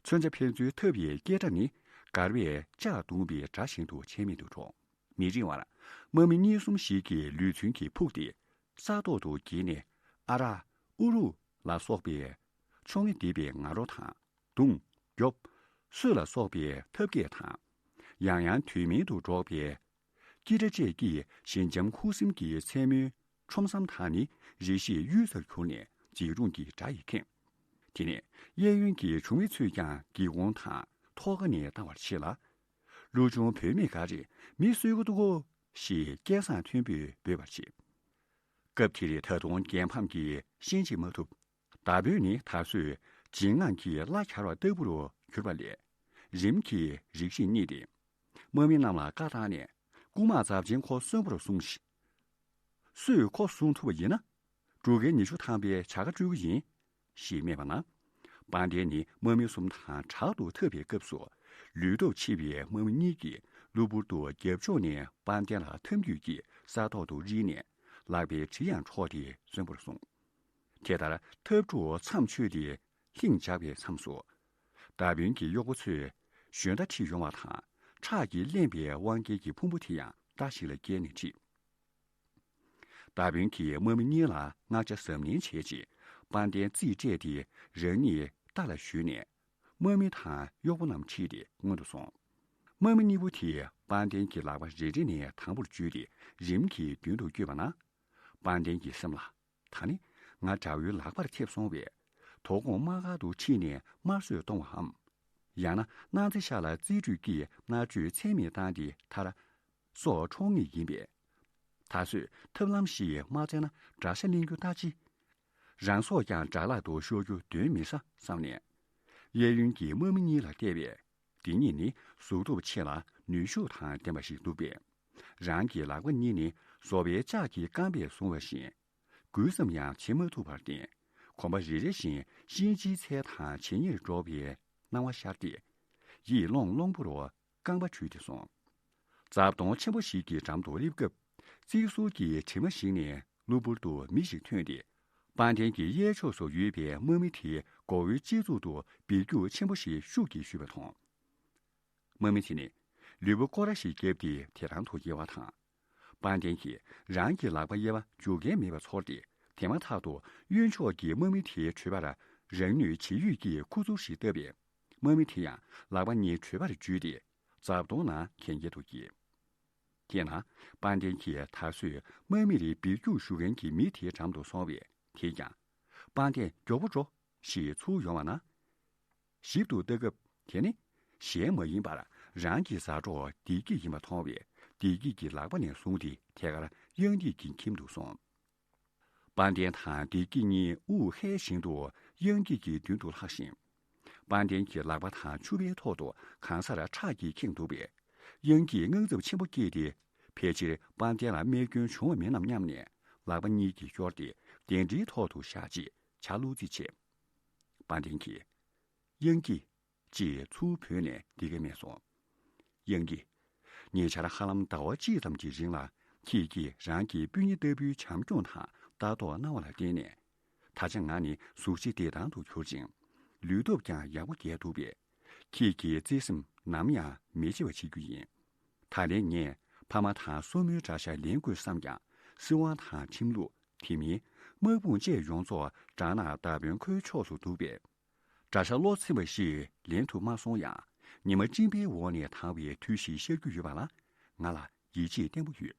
མཚོན་ཆ་ཕན་ཚུན་འཐབ་པའི་སྐད་སྒྲ་ནི་འགར་བས་ལྕགས་བརྡུངས་པའི་སྒྲ་བཞིན་དུ་ཆད་མེད་དུ་སྒྲོག། མི་རིང་བར་དམག་མི་གཉིས་གསུམ་ཞིག་གི་ལུས་མཚོན་གྱིས་ཕུག་སྟེ། ས་ཐོག་ཏུ་འགྱེལ་ནས་ཨ་ར། ཨུ་རུ་ལ་སོགས་པའི་ཆོ་ངེ་འདེབས་པའི་ང་རོ་དང་། བརྡུང་། རྒྱོབ། གསོད་ལ་སོགས་པའི་ཐབ་སྐད་དང་། ཡང་ཡང་དུས་མིན་དུ་སྒྲོག་པའི་ཀི་སྒྲ་བཅས་ཀྱིས་ཞི་འཇམ་ཁུ་སིམ་གྱི་མཚན་མོའི་ཁྲོམ་མཚམས་དག་ནི་རེ་ཞིག་གཡུལ་སར་གྱུར་ནས་འཇིགས་རུང་གི་སྒྲ་ཡིས་ཁེངས། དེ་ནས་གཡས་གཡོན་གྱི་བྱུང་མི་ཚོས་ཀྱང་སྒེའུ་ཁུང་དང་ཐོག་ཁ་ནས་ལྟ་བར་ཆས་ལ། ཀླུ་ཆུང་བུད་མེད་འགའ་རེས་མི་གསོད་ཀྱི་འདུག་གོ། ཞེས་སྐད་གསང་མཐོན་པོས་འབོད་པར་བྱེད། སྐབས་དེར་ད་དུང་རྒྱལ་ཕམ་གྱིས་ཤན་འབྱེད་མ་ཐུབ། མདའ་དཔོན་ནི་ད་གཟོད་བྱིངས་ངང་གིས་གླ་གྱར་བ་ལྟ་བུ་རུ་གྱུར་པ་ལས། རིམ་གྱིས་རིགས་ཤིག་རྙེད་དེ། དམག་མི་རྣམས་ལ་བཀའ་བཏང་ནས། རྐུན་མ་ཚབས་ཆེན་ཁོ་གསོན་པོར་གསུངས་ཤིག། སུས་ཁོ་བཟུང་ཐུབ་པ་ཡིན་ན། འབྲུག་རྒྱལ་ཉི་ཤུ་ཐམ་པའི་བྱ་དགའ་སྤྲོད་ཀྱི་ཡིན། ཞེས་སྨྲས་པ་ན། དཔལ་ལྡན་ནི་དམག་མི་གསུམ་དང་དྲག་ཏུ་འཐབ་པའི་སྐབས་སུ། ལུས་སྟོབས་ཆེ་བའི་དམག་མི་གཉིས་ཀྱིས་གློ་བུར་དུ་རྒྱབ་ཕྱོགས་ནས་དཔལ་ལྡན་ལ་འཐམ་འཁྱུད་ཀྱིས་ས་ཐོག་ཏུ་རིལ་ནས། ལག་པའི་གྲི་ཡང་འཕྲོག་སྟེ་གསོན་པོར་སོང་། དེ་ལྟར་འཐབ་འཁྲུག་མཚམས་ཆོད་དེ་ལྷིང་འཇགས་པའི་མཚམས་སུ། མདའ་དཔོན་གྱི་གཡོག་པོ་ཚོས་ཞོན་རྟ་ཁྲིད་ཡོང་བ་དང་། ཁྲག་གིས་བརླན་པའི་དབང་རྒྱལ་གྱི་ཕུང་པོ་དེ་ཡང་རྟ་ཞིག་ལ་བཀལ་ནས་ཁྲིད། མདའ་དཔོན་གྱིས་དམག་མི་གཉིས་ལ་མངགས་ཆ་གཟབ་ནན་བྱས་རྗེས། དཔལ་ལྡན་རྩིས་སྤྲད་དེ་རང་ཉིད་རྟ་ལ་ཞོན་ནས། དམག་མི་དང་གཡོག་པོ་རྣམས་ཁྲིད་དེ་སྔོན་དུ་སོང་། དམག་མི་གཉིས་པོ་དེས་དཔལ་ལྡན་གྱི་ལག་པ་རེ་རེ་ནས་དང་པོར་འཇུས་ཏེ་རིམ་གྱིས་མདུན་དུ་བསྐྱོད་པ་ན། དཔལ་ལྡན་གྱི་སེམས་ལ། ད་ནི་ང་དགྲ་བོའི་ལག་པར་ཐེབས་སོང་བས། དོ་དགོང་དམག་སྒར་དུ་ཁྲིད་ནས་དམར་གསོད་གཏོང་བའམ། ཡང་ན་གནག་རྫི་ཤ་ལ་རྩིས་སྤྲོད་ཀྱིས་མནར་གཅོད་ཚད་མེད་བཏང་སྟེ་མཐར། སྲོག་འཕྲོག་ངེས་ཡིན་པས། ད་གཟོད་ཐབས་ལམ་ཞིག་མ་བཙལ་ན་དགྲ་ཤ་ལེན་རྒྱུ་ལྟ་ཅི། རང་སྲོག་ཀྱང་དགྲ་ལག་ཏུ་ཤོར་རྒྱུ་གདོན་མི་ཟ་བསམ་ནས། གཡས་གཡོན་གྱི་དམག་མི་གཉིས་ལ་བལྟས་པས། འདི་གཉིས་ནི་གཟུགས་སྟོབས་ཆེ་ལ་ནུས་ཤུགས་དང་ལྡན་པ་ཞིག་འདུག་པས། རང་གི་ལག་པ་གཉིས་ནི་བཟོ་པའི་ལྕགས་ཀྱི་རྐང་པས་བཟུང་བ་བཞིན། འགུལ་ཙམ་ཡང་བྱེད་མ་ཐུབ་པར་བརྟེན། གོམ་པ་རེ་རེ་བཞིན་གཤིན་རྗེའི་ཚལ་དང་ཇེ་ཉེར་འགྲོ་བའི་སྣང་བ་ཤར་ཏེ། ཡིད་ཀློང་ཀློང་པོ་རུ་རྐང་པ་འཁྲུལ་ཏེ་སོང་། རྫ་སྡོང་ཆེན་པོ་ཞིག་གི་འགྲམ་དུ་སླེབས་སྐབས། རྩིག་ཟུར་གྱི་གྲིབ་མ་ཞིག་ནས་གློ་བུར་དུ་མི་ཞིག་ཐོན་ཏེ། དཔལ་ལྡན་གྱི་གཡས་ཕྱོགས་སུ་ཡོད་པའི་དམག་མི་དེའི་མགོ་བོའི་སྤྱི་གཙུག་ཏུ་སྦིར་རྒྱུག་ཆེན་པོ་ཞིག་ཤུགས་ཀྱིས་གཞུས་པ་མཐོང་། དམག་མི་དེ་ནི་ལུས་པོ་སྐོར་ར་ཞིག་བརྒྱབ་སྟེ་དེ་རང་དུ་དབྱེ་བ་དང་། དཔལ་ལྡན་གྱིས་རང་གི་ལག་པ་གཡས་པ་འཇུ་མཁན་མེད་པ་ཚོར་ཏེ། དེ་མ་ཐག་ཏུ་གཡོན་ཕྱོགས་ཀྱི་དམག་མི་དེའི་གྲོད་པར་རང་ནུས་ཇི་ཡོད་ཀྱིས་ཁུ་ཚུར་ཞིག་བཏབ་པས། དམག་མི་དེ་ཡང་ལག་པ་གཉིས་གྲོད་པར་འཇུས་ཏེ། རྫ་སྡོང་ནང་གན་རྐྱལ་དུ་འགྱེལ། དེས་ན་དཔལ་ལྡན་གྱིས་ད་གཟོད་དམག་མི་རེ་སྦིར་རྒྱུག་གཞུ་མཁན་གྱི་མི་དེའི་འགྲམ་དུ་སོང་བས། དེས་ཀྱང་། དཔལ་ལྡན་མགྱོགས་པོ་འགྲོ། ཞེས་ཚུར་ཡོང་བ་ན། ཞིབ་ཏུ་ལྟ་སྐབས། དེ་ནི་གཞན་མ་ཡིན་པར་རང་གི་མཛའ་གྲོགས་བདེ་སྐྱིད་ཡིན་པ་མཐོང་བས། བདེ་སྐྱིད་ཀྱི་ལག་པ་ནས་བཟུང་སྟེ་ཐད་ཀར་གཡང་སྐྱིད་ཀྱི་ཁྱིམ་དུ་སོང་། དཔལ་ལྡན་དང་བདེ་སྐྱིད་གཉིས་དབུགས་ཧལ་བཞིན་དུ་གཡང་སྐྱིད་ཀྱི་མདུན་དུ་ལྷགས་ཤིང་། དཔལ་ལྡན་གྱི་ལག་པ་དང་ཕྱུ་པའི་ཐོག་ཏུ་གང་སར་ཁྲག་གིས་ཁེངས་འདུག་པས། གཡང་སྐྱིད་དངངས་འཚབ་ཆེན་པོ་སྐྱེས་ཏེ། ཕལ་ཆེར་དཔལ་ལྡན་ལ་རྨས་སྐྱོན་བྱུང་བ་མིན་ནམ་སྙམ་ནས། ལག་པ་གཉིས་ཀྱིས་ཤོར་ཏེ་གདན་འདྲེན་ཐོག་ཏུ་བཞག་རྗེས་ཇ་བླུགས་རྩིས་བྱས། དཔལ་ལྡན་གྱིས། གཡང་སྐྱིད། ཅེས་ཚུར་བོས་ནས་འདི་སྐད་སྨྲས་སོ། གཡང་སྐྱིད། ཉེ་ཆར་ཧ་ལམ་ཟླ་བ་གཅིག་ཙམ་གྱི་རིང་ལ། ཁྱེད་ཀྱིས་རང་གི་སྤུན་ཉེ་ལྟ་བུའི་བྱམས་སྐྱོང་དང་ལྟ་རྟོག་གནང་བ་ལ་བརྟེན་ནས། ད་ཆ་ང་ནི་གཟུགས་བྱད་བདེ་ཐང་དུ་གྱུར་ཅིང་། ལུས་སྟོབས་ཀྱང་ཡག་པོ་རྒྱས་འདུག་པས། ཁྱེད་ཀྱི་བརྩེ་སེམས་ནམ་ཡང་མི་བརྗེད་པ་བྱེད་རྒྱུ་ཡིན། ད་ལན་ངས་ཕ་མ་དང་སྲུ་མོའི་དགྲ་ཤ་ལེན་དགོས་བསམ་ཀྱང་། སྲིད་དབང་དང་ཁྲིམས་ལུགས། དེ་མིན་དམག་དཔུང་བཅས་ཡོངས་རྫོགས་བྲག་ནག་མདའ་དཔོན་ཁོའི་ཕྱོགས་སུ་འདུག་པས། དགྲ་ཤ་བློ་ཚིམ་པ་ཞིག་ལེན་ཐུབ་མ་སོང་ཡང་། ཉི་མ་སྤྲིན་པའི་འོག་ནས་དྭངས་པའི་དུས་ཤིག་ཤར་རྒྱུ་ཡོད་པ་ལ། ང་ལ་ཡིད་ཆེས་བརྟན་པོ་ཡོད།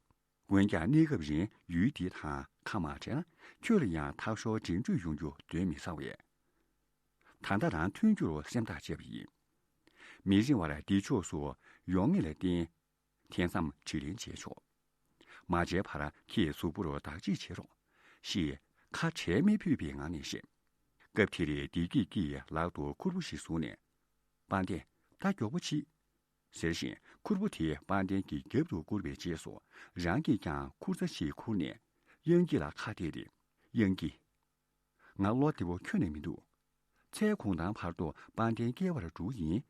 འོན་ཀྱང་གནས་སྐབས་རིང་ཡུལ་འདི་དང་ཁ་མ་བྲལ་ན། ཁྱོད་ལ་ཡང་ཐག་ཤོར་འགྲིམ་འགྲུལ་ཡོང་རྒྱུ་གདོན་མི་ཟ་བས། ད་ལྟ་རང་མཐུན་འགྱུར་སེམས་ཐག་བཅད་པ་ཡིན། མི་རིང་བར་འདི་ཕྱོགས་སུ་ཡོང་ངེས་ལ་བརྟེན། དེ་མཚམས་དྲིས་ལན་བྱས་ཆོག། མ་བྱས་བར་ཁྱེད་གཟུགས་པོར་བདག་གཅེས་བྱེད་རོགས། ཞེས་ཁ་བྲལ་མི་ཕོད་པའི་ངང་ནས་བཤད། སྐབས་དེར་བདེ་སྐྱིད་ཀྱིས་ལག་ཏུ་ཁུར་པོ་ཞིག་བཟུང་ནས། དཔལ་ལྡན། ད་མགྱོགས་པོ་བྱེད། ཟེར་བཞིན་ཁུར་པོ་དེ་དཔལ་ལྡན་གྱི་རྒྱབ་ཏུ་བསྐུར་བའི་རྗེས་སུ། རང་གིས་ཀྱང་ཁུར་རྩྭ་ཞིག་ཁུར་ནས། གཡང་སྐྱིད་ལ་ཁ་གཏད་དེ། གཡང་སྐྱིད། ང་བློ་བདེ་བོ་ཁྱོན་ནས་མི་འདུག། ཚལ་གུང་ཐང་བར་དུ་དཔལ་ལྡན་སྐྱེལ་བར་འགྲོ་གི་ཡིན།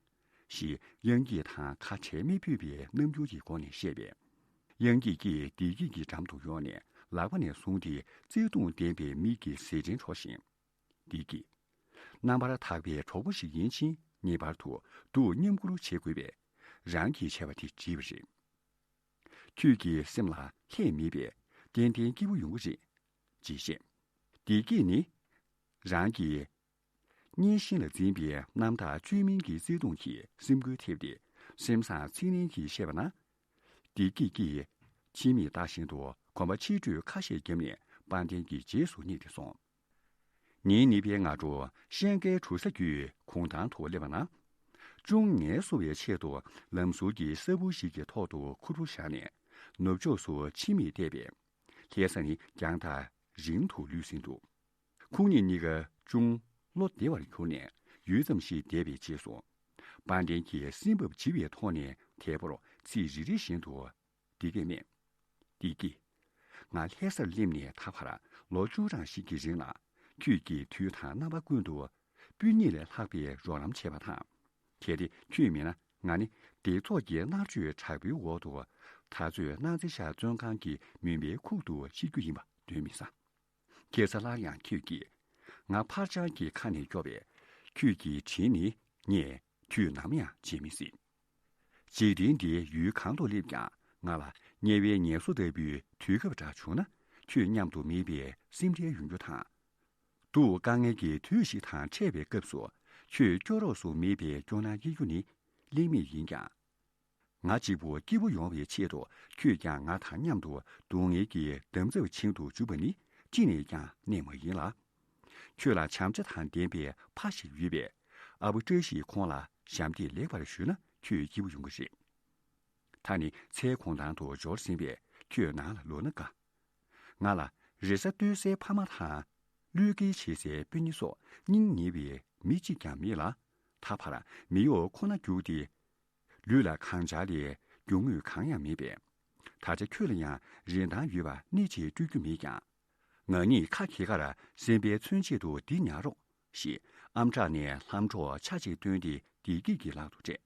ཞེས་དབྱངས་སྐྱིད་དང་ཁ་བྲལ་མི་ཕོད་པའི་རྣམ་འགྱུར་གྱི་སྒོ་ནས་བཤད་པས། དབྱངས་སྐྱིད་ཀྱིས་བདེ་སྐྱིད་ཀྱི་འགྲམ་དུ་ཡོང་ནས་ལག་པ་ནས་བཟུང་སྟེ་བརྩེ་གདུང་ལྡན་པའི་མིག་གིས་ཟས་སྦྲན་འཕྲོག་བཞིན། བདེ་སྐྱིད། རྣམ་པར་དག་པའི་གྲོགས་པོ་ཞིག་ཡིན་ཕྱིན་ངེས་པར་དུ་སྡུག་མཉམ་ཁུར་བྱེད་དགོས་པས། རང་གིས་བྱས་པ་དེ་བྲིས་པ་རེད། ཁྱོད་ཀྱི་སེམས་ལ་ལྷད་མེད་པས་ཏན་ཏན་སྐྱིད་པོ་ཡོང་གི་རེད། ཅེས་བཤད། བདེ་སྐྱིད་ནི། རང་གི་གཉེན་གཤིན་ལ་འཛིན་པའི་རྣམ་དག་བཅོས་མིན་གྱི་བརྩེ་དུང་གིས་སེམས་འགུལ་ཐེབས་ཏེ། སེམས་བཟང་ཚིག་ནན་གྱིས་བཤད་པ་ན། བདེ་སྐྱིད་ཀྱིས་ཕྱི་མིག་ལྟ་བཞིན་དུ་གོམ་པ་ཆེ་དྲགས་ཁ་ཤས་བརྒྱབ་ནས་དཔལ་ལྡན་གྱི་རྗེས་སུ་སྙེགས་ཏེ་སོང་། ཉིན་གཉིས་པའི་སྔ་དྲོ་ཤན་ཀའི་གྲུ་ས་བརྒྱུད་གུང་ཐང་དུ་སླེབས་པ་ན། ཅུང་ངལ་གསོ་བའི་ཆེད་དུ་ལམ་ཟུར་གྱི་ས་སྦུག་ཞིག་གི་ཐོག་ཏུ་ཁུར་པོ་བཞག་ནས་ནུབ་ཕྱོགས་སུ་ཕྱི་མིག་བལྟས་པས། ལྷ་ས་ནི་རྒྱང་ཐག་རིང་དུ་ལུས་ཟིན་འདུག་ཁོང་གཉིས་གཉིས་ཀ་ཅུང་བློ་བདེ་བར་གྱུར་ནས་ཡུད་ཙམ་ཞིག་བསྡད་པའི་རྗེས་སུ། དཔལ་ལྡན་གྱིས་སེམས་བབ་ལྗི་བའི་ཐོག་ནས་དལ་པོར་ཚིག་རེ་རེ་བཞིན་དུ་འདི་སྐད་སྨྲས། བདེ་སྐྱིད། ང་ལྷ་སར་སླེབས་ནས་ད་བར་ལོ་བཅུ་གྲངས་ཤིག་གི་རིང་ལ། ཁྱོད་ཀྱིས་དུས་དང་རྣམ་པ་ཀུན་ཏུ་སྤུན་ཉེ་ལས་ལྷག་པའི་རོགས་རམ་བྱས་པ་དང་། གལ་ཏེ་ཁྱོད་མེད་ན་ང་ནི་སྡེ་ཚོགས་ཀྱི་མནར་གཅོད་དྲག་པོའི་འོག་ཏུ། ད་ཚོད་གནངས་ཚེ་ཤར་བཙོན་ཁང་གི་མུན་པའི་ཁུག་ཏུ་ཤི་རྒྱུ་ཡིན་པ་གདོན་མི་ཟ། ཁ་སང་སླར་ཡང་ཁྱོད་ཀྱིས་ང་ཕར་བྱང་གི་ཁ་ནས་སྐྱོར་བས། ཁྱོད་ཀྱི་དྲིན་ནི་ངས་དུས་ནམ་ཡང་བརྗེད་མི་སྲིད། འཇིག་རྟེན་འདིའི་ཡུལ་གང་དུ་སླེབས་ཀྱང་། ང་ལ་དམྱལ་བའི་ངལ་གསོ་ལྟ་བུའི་དུས་སྐབས་འདྲ་བྱུང་ན། ཁྱོད་མཉམ་དུ་མེད་པའི་སེམས་ཁྲལ་ཡོང་རྒྱུ་དང་། སྡུག་དཀའ་ངལ་གྱི་དུས་ཤིག་དང་འཕྲད་པའི་སྐབས་སུ། ཁྱོད་སྐྱོ་རོགས་སུ་མེད་པའི་སྐྱོ་སྣང་སྐྱེ་རྒྱུ་ནི་ལྷད་མེད་ཡིན་ཀྱང་། ང་གཅིག་པུ་སྐྱིད་པོ་ཡོང་བའི་ཆེད་དུ། ཁྱོད་ཀྱང་ང་དང་མཉམ་དུ་སྡུག་བསྔལ་གྱི་འདམ་རྫབ་བྱིང་དུ་འཇུག་པ་ནི་ཅི་ནས་ཀྱང་གནས་མ་ཡིན་ལ། ཁྱོད་ལ་བྱམས་བརྩེ་དང་ལྡན་པའི་ཕ་ཞིག་ཡོད་པས། ཨ་བུ་བཀྲ་ཤིས་ཁོང་ལ་ཞབས་འདེགས་ལེགས་པར་ཞུས་ན་ཁྱོད་སྐྱིད་པོ་ཡོང་གི་རེད། ད་ནི་ཚལ་གུང་ཐང་དུ་འབྱོར་ཟིན་པས། ཁྱོད་ནང་ལ་ལོག་ན་དགའ། ང་ལ་རེས་གཟའ་ལྟོས་སའི་ཕ་མ་དང་། བློས་འགེལ་བྱེད་སའི་སྤུན་ཉེ་སོགས་སྙིང་ཉེ་བའི་མི་གཅིག་ཀྱང་མེད་ལ། ད་བར་མི་གཡོག་ཁོ་ན་རྒྱུགས་ཏེ། ལུས་ལ་གང་སྦྱར་ལས་རྒྱུ་དངོས་གང་ཡང་མེད་པས། ད་ཆ་ཁྱོད་ལ་ཡང་རིན་ཐང་ཡོད་པ་སྣེ་གཅིག་སྤྲོད་རྒྱུ་མེད་ཀྱང་། ང་གཉིས་ཁ་གྱེས་ཁར་སེམས་པའི་མཚོན་ཆེད་དུ་འདི་ཉར་རོགས་ཞེས་ཨམ་ཕྲག་ནས་ལྷམ་སྒྲོག་ཆ་གཅིག་བཏོན་ཏེ་བདེ་སྐྱིད་ཀྱི་ལག་ཏུ་སྤྲད།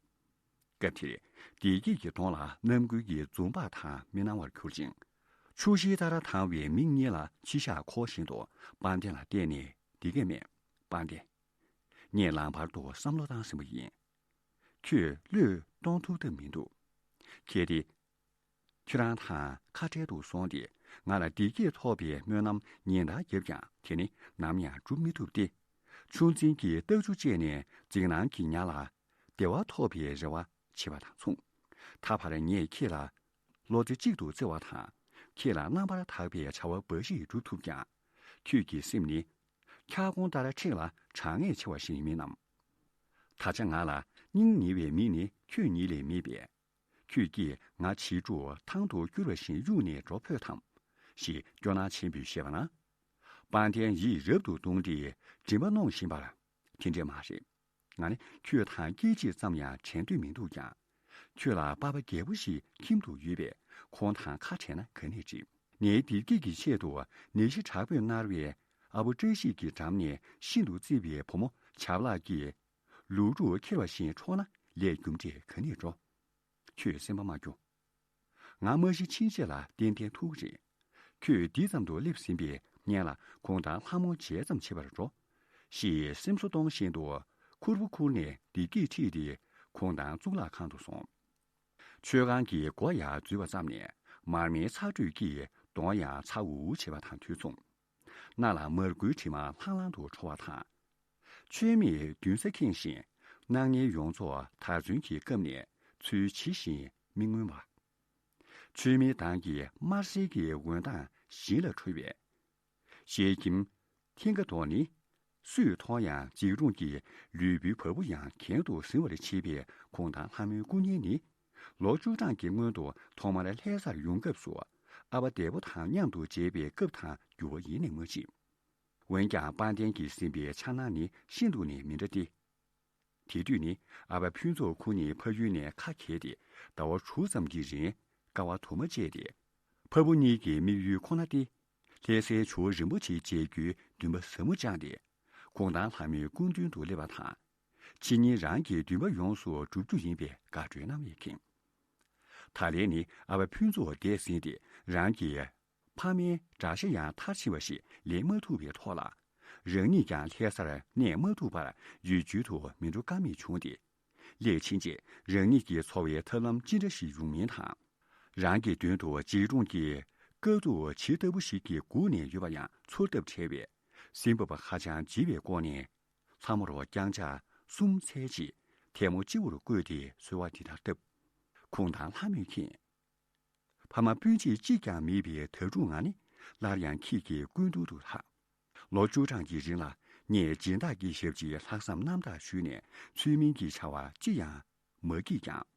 སྐབས་དེར་བདེ་སྐྱིད་ཀྱི་གདོང་ལ་རྣམ་ཀུན་གྱི་འཛུམ་བག་དང་མི་སྣང་བར་གྱུར་ཅིང་། ཆུ་ཤེལ་ལྟར་དྭངས་བའི་མིག་གཉིས་ལ་མཆི་ཞག་འཁོར་བཞིན་དུ་དཔལ་ལྡན་ལ་བལྟས་ནས་འདི་སྐད་སྨྲས། དཔལ་ལྡན། ངས་ལམ་བར་དུ་བསམ་བློ་བཏང་ཟིན་པ་ཡིན། ཁྱོད་བློས་གཏོང་ཐུབ་ཐབས་མི་འདུག་གལ་ཏེ། ཁྱོད་རང་དང་ཁ་བྲལ་དུ་སོང་སྟེ། ང་ལ་བདེ་སྐྱིད་ཐོབ་པའི་སྨོན་ལམ་ཉིན་ལྟར་བརྒྱབ་ཀྱང་། དེ་ནི་ནམ་ཡང་འགྲུབ་མི་ཐུབ་སྟེ། ཆུ་འཛིན་གྱི་རྟགས་འཇུ་བཅད་ནས་འཛིན་སྣང་གི་ཉ་ལ་བདེ་བ་ཐོབ་པའི་རེ་བ་བྱེད་པ་དང་མཚུངས། ད་བར་ངས་ཁྱེད་ལ་བློ་རྩེ་གཅིག་ཏུ་བརྩེ་བ་དང་། ཁྱེད་ལ་རྣམ་པར་དག་པའི་བྱ་བ་འབའ་ཞིག་སྒྲུབ་ཐུབ་ཀྱང་། ཁྱོད་ཀྱི་སེམས་ནི་འཁྱག་ཀོང་ལྟར་མཁྲེགས་ལ་གྲང་ངར་ཆེ་བ་ཞིག་མིན་ནམ། ད་ཆ་ང་ལ་སྙིང་ཉེ་བའི་མི་ནི་ཁྱོད་ཉིད་ལས་མེད་པས། ཁྱོད་ཀྱིས་ང་བྱིས་ཕྲུག་ཐང་དུ་བསྐྱུར་བ་བཞིན་གཡུགས་ནས་འགྲོ་ཕོད་དམ། ཞེས་སྐྱོ་སྣང་ཆེན་པོས་བཤད་པ་ན། དཔལ་ལྡན་ཡིད་རབ་ཏུ་གདུང་སྟེ་མགྲིན་པ་གནོན་བཞིན་པར། དེ་འདྲས་མ་རེད། ང་ནི་ཁྱོད་དང་སྐད་ཅིག་ཙམ་ཡང་བྲལ་འདོད་མི་འདུག་ཀྱང་། ཁྱོད་ལ་པ་ཕ་རྒད་པོ་ཞིག་ཁྱིམ་དུ་ཡོད་པས། ཁོང་དང་ཁ་བྲལ་ན་ག་ནས་འགྲིག་ངའི་བདེ་སྐྱིད་ཀྱི་ཆེད་དུ་ནད་གཞི་དྲག་པོས་མནར་བའི་ཨ་བུ་བཀྲ་ཤིས་ཀྱི་འགྲམ་ནས་ཤིན་ཏུ་བརྩེ་བའི་བུ་མོ་བྱབ་ལགས་ཀྱིས་ལུག་ཕྲུག་ཁྱེར་བ་བཞིན་འཕྲོག་ན་ལས་རྒྱུ་འབྲས་ག་ནས་འགྲོ། ཁྱོད་སེམས་པ་མ་སྐྱོ། ང་མ་ཤི་ཕྱིན་ཆད་ལ་ཏན་ཏན་ཐུག་གི་རེད། ཁྱོད་འདི་ཙམ་དུ་སླེབས་ཟིན་པས། སྔོན་ལ་གུང་ཐང་ལྷ་མོ་མཇལ་ཙམ་བྱེད་པར་འགྲོ། ཞེས་སེམས་གསོ་གཏོང་བཞིན་དུ་ཁུར་པོ་ཁུར་ནས་བདེ་སྐྱིད་ཁྲིད་དེ་གུང་ཐང་གཙུག་ལག་ཁང་དུ་སོང་། མཆོད་ཁང་གི་སྒོ་ཡར་འཛུལ་བ་ཙམ་ནས་མར་མེའི་ཚ་དྲོད་ཀྱིས་གདོང་ཡང་ཚ་འུར་འུར་བྱེད་པ་དང་དུས་མཚུངས། སྣ་ལ་མར་ཁུའི་དྲི་མ་ལྷང་ལྷང་དུ་འཕྲོ་བ་དང་། མཆོད་མེའི་མདུན་ས་ཁེངས་ཤིང་སྣང་བརྙན་ཡོངས་རྫོགས་དར་ཚོན་གྱི་སྐབས་ནས་ཚུལ་ཇི་བཞིན་མི་མངོན་པ། མཆོད་མེའི་མདངས་ཀྱིས་དམར་སེར་གྱི་འོད་མདངས་ཞིང་ལ་འཕྲོ་བས། ཞལ་ཁྱིམ་མཐིང་ག་དོག་ནི་སུས་མཐོང་ཡང་འཇིགས་རུང་གི་ལུས་པོའི་བ་སྤུ་ཡང་གྱེན་དུ་ཟིང་བར་བྱེད་པའི་གུང་ཐང་ལྷ་མོའི་སྐུ་བརྙན་ནི། ལོ་བཅུ་གྲངས་ཀྱི་སྔོན་དུ་ཐོག་མར་ལྷ་སར་ཡོང་སྐབས་སུ་ཨ་ཕ་འདས་པོ་དང་མཉམ་དུ་མཇལ་བའི་སྐབས་དང་འགྱུར་བ་ཡེ་ནས་མ་མཆིས། འོན་ཀྱང་དཔལ་ལྡན་གྱི་སེམས་པའི་འཆར་སྣང་ནི་ཤིན་ཏུ་ནས་མི་འདྲ་སྟེ། དེ་དུས་ནི་ཨ་ཕ་ཕུན་ཚོགས་ཁོ་ནི་ཕ་ཡུལ་ནས་ཁ་གྱེས་ཏེ་ཟླ་བ་དྲུག་ཙམ་གྱི་རིང་དཀའ་བ་དུ་མ་སྤྱད་དེ། ཕ་བུ་གཉིས་ཀྱི་དམིགས་ཡུལ་ཁོ་ན་སྟེ། ལྷ་སའི་ཇོ་བོ་རིན་པོ་ཆེ་མཇལ་རྒྱུའི་འདུན་པ་ཟབ་མོ་བཅངས་ཏེ། གུང་ཐང་ལྷ་མོའི་སྐུ་མདུན་དུ་སླེབས་པ་དང་། ཕྱི་ཉིན་རང་གི་འདུན་པ་ཡོངས་སུ་འགྲུབ་རྒྱུ་ཡིན་པའི་དགའ་སྤྲོའི་རྣམ་དབྱེ་ཁེངས། ད་ལན་ནི་ཨ་ཕ་ཕུན་ཚོགས་འདས་ཟིན་ཏེ་རང་གི་ཕ་མའི་དགྲ་ཤ་ཡང་མཐར་ཕྱིན་པ་ཞིག་ལེན་མ་ཐུབ་པའི་ཐོག་ལ། རང་ཉིད་ཀྱང་ལྷ་སར་གནས་མ་ཐུབ་པར་ཡུལ་བརྒྱུད་དུ་མི་འགྲོ་ཀ་མེད་བྱུང་སྟེ། སླེབས་ཕྱིན་རྗེས་རང་ཉིད་ཀྱི་འཚོ་བའི་ཐབས་ལམ་ཅི་འདྲ་ཞིག་ཡོང་མིན་དང་། རང་གི་མདུན་དུ་འཇིགས་གྲོང་གི་དཀའ་སྡུག་ཇི་ལྟ་བུ་ཞིག་གིས་སྒུག་ནས་ཡོད་པ་ཡང་ཚོར་ཐབས་བྲལ་བས། སེམས་པ་ཧ་ཅང་འཇིགས་པའི་སྒོ་ནས། ལྷ་མོར་རྐྱང་ཕྱག་གསུམ་འཚལ་རྗེས་ཐལ་མོ་སྤྱི་བོར་བཀོད་དེ་གསོལ་བ་འདི་ལྟར་བཏབ། གུང་ཐང་ལྷ་མོས་མཁྱེན། ཕ་མ་སྤུན་མཆེད་གཅིག་ཀྱང་མེད་པའི་ད་དྲུག་ང་ནི་སླར་ཡང་ཁྱེད་ཀྱི་སྐུ་མདུན་དུ་ལྷགས། ལོ་བཅུ་གྲངས་ཀྱི་རིང་ལ་ངས་སྦྱིན་བདག་གི་ཞབས་ཕྱི་ལྷག་བསམ་རྣམ་དག་ཞུས་ནས་ཚུལ་མིན་གྱི་བྱ་བ་ཅི་ཡང་མ་བགྱིས་ཀྱང་།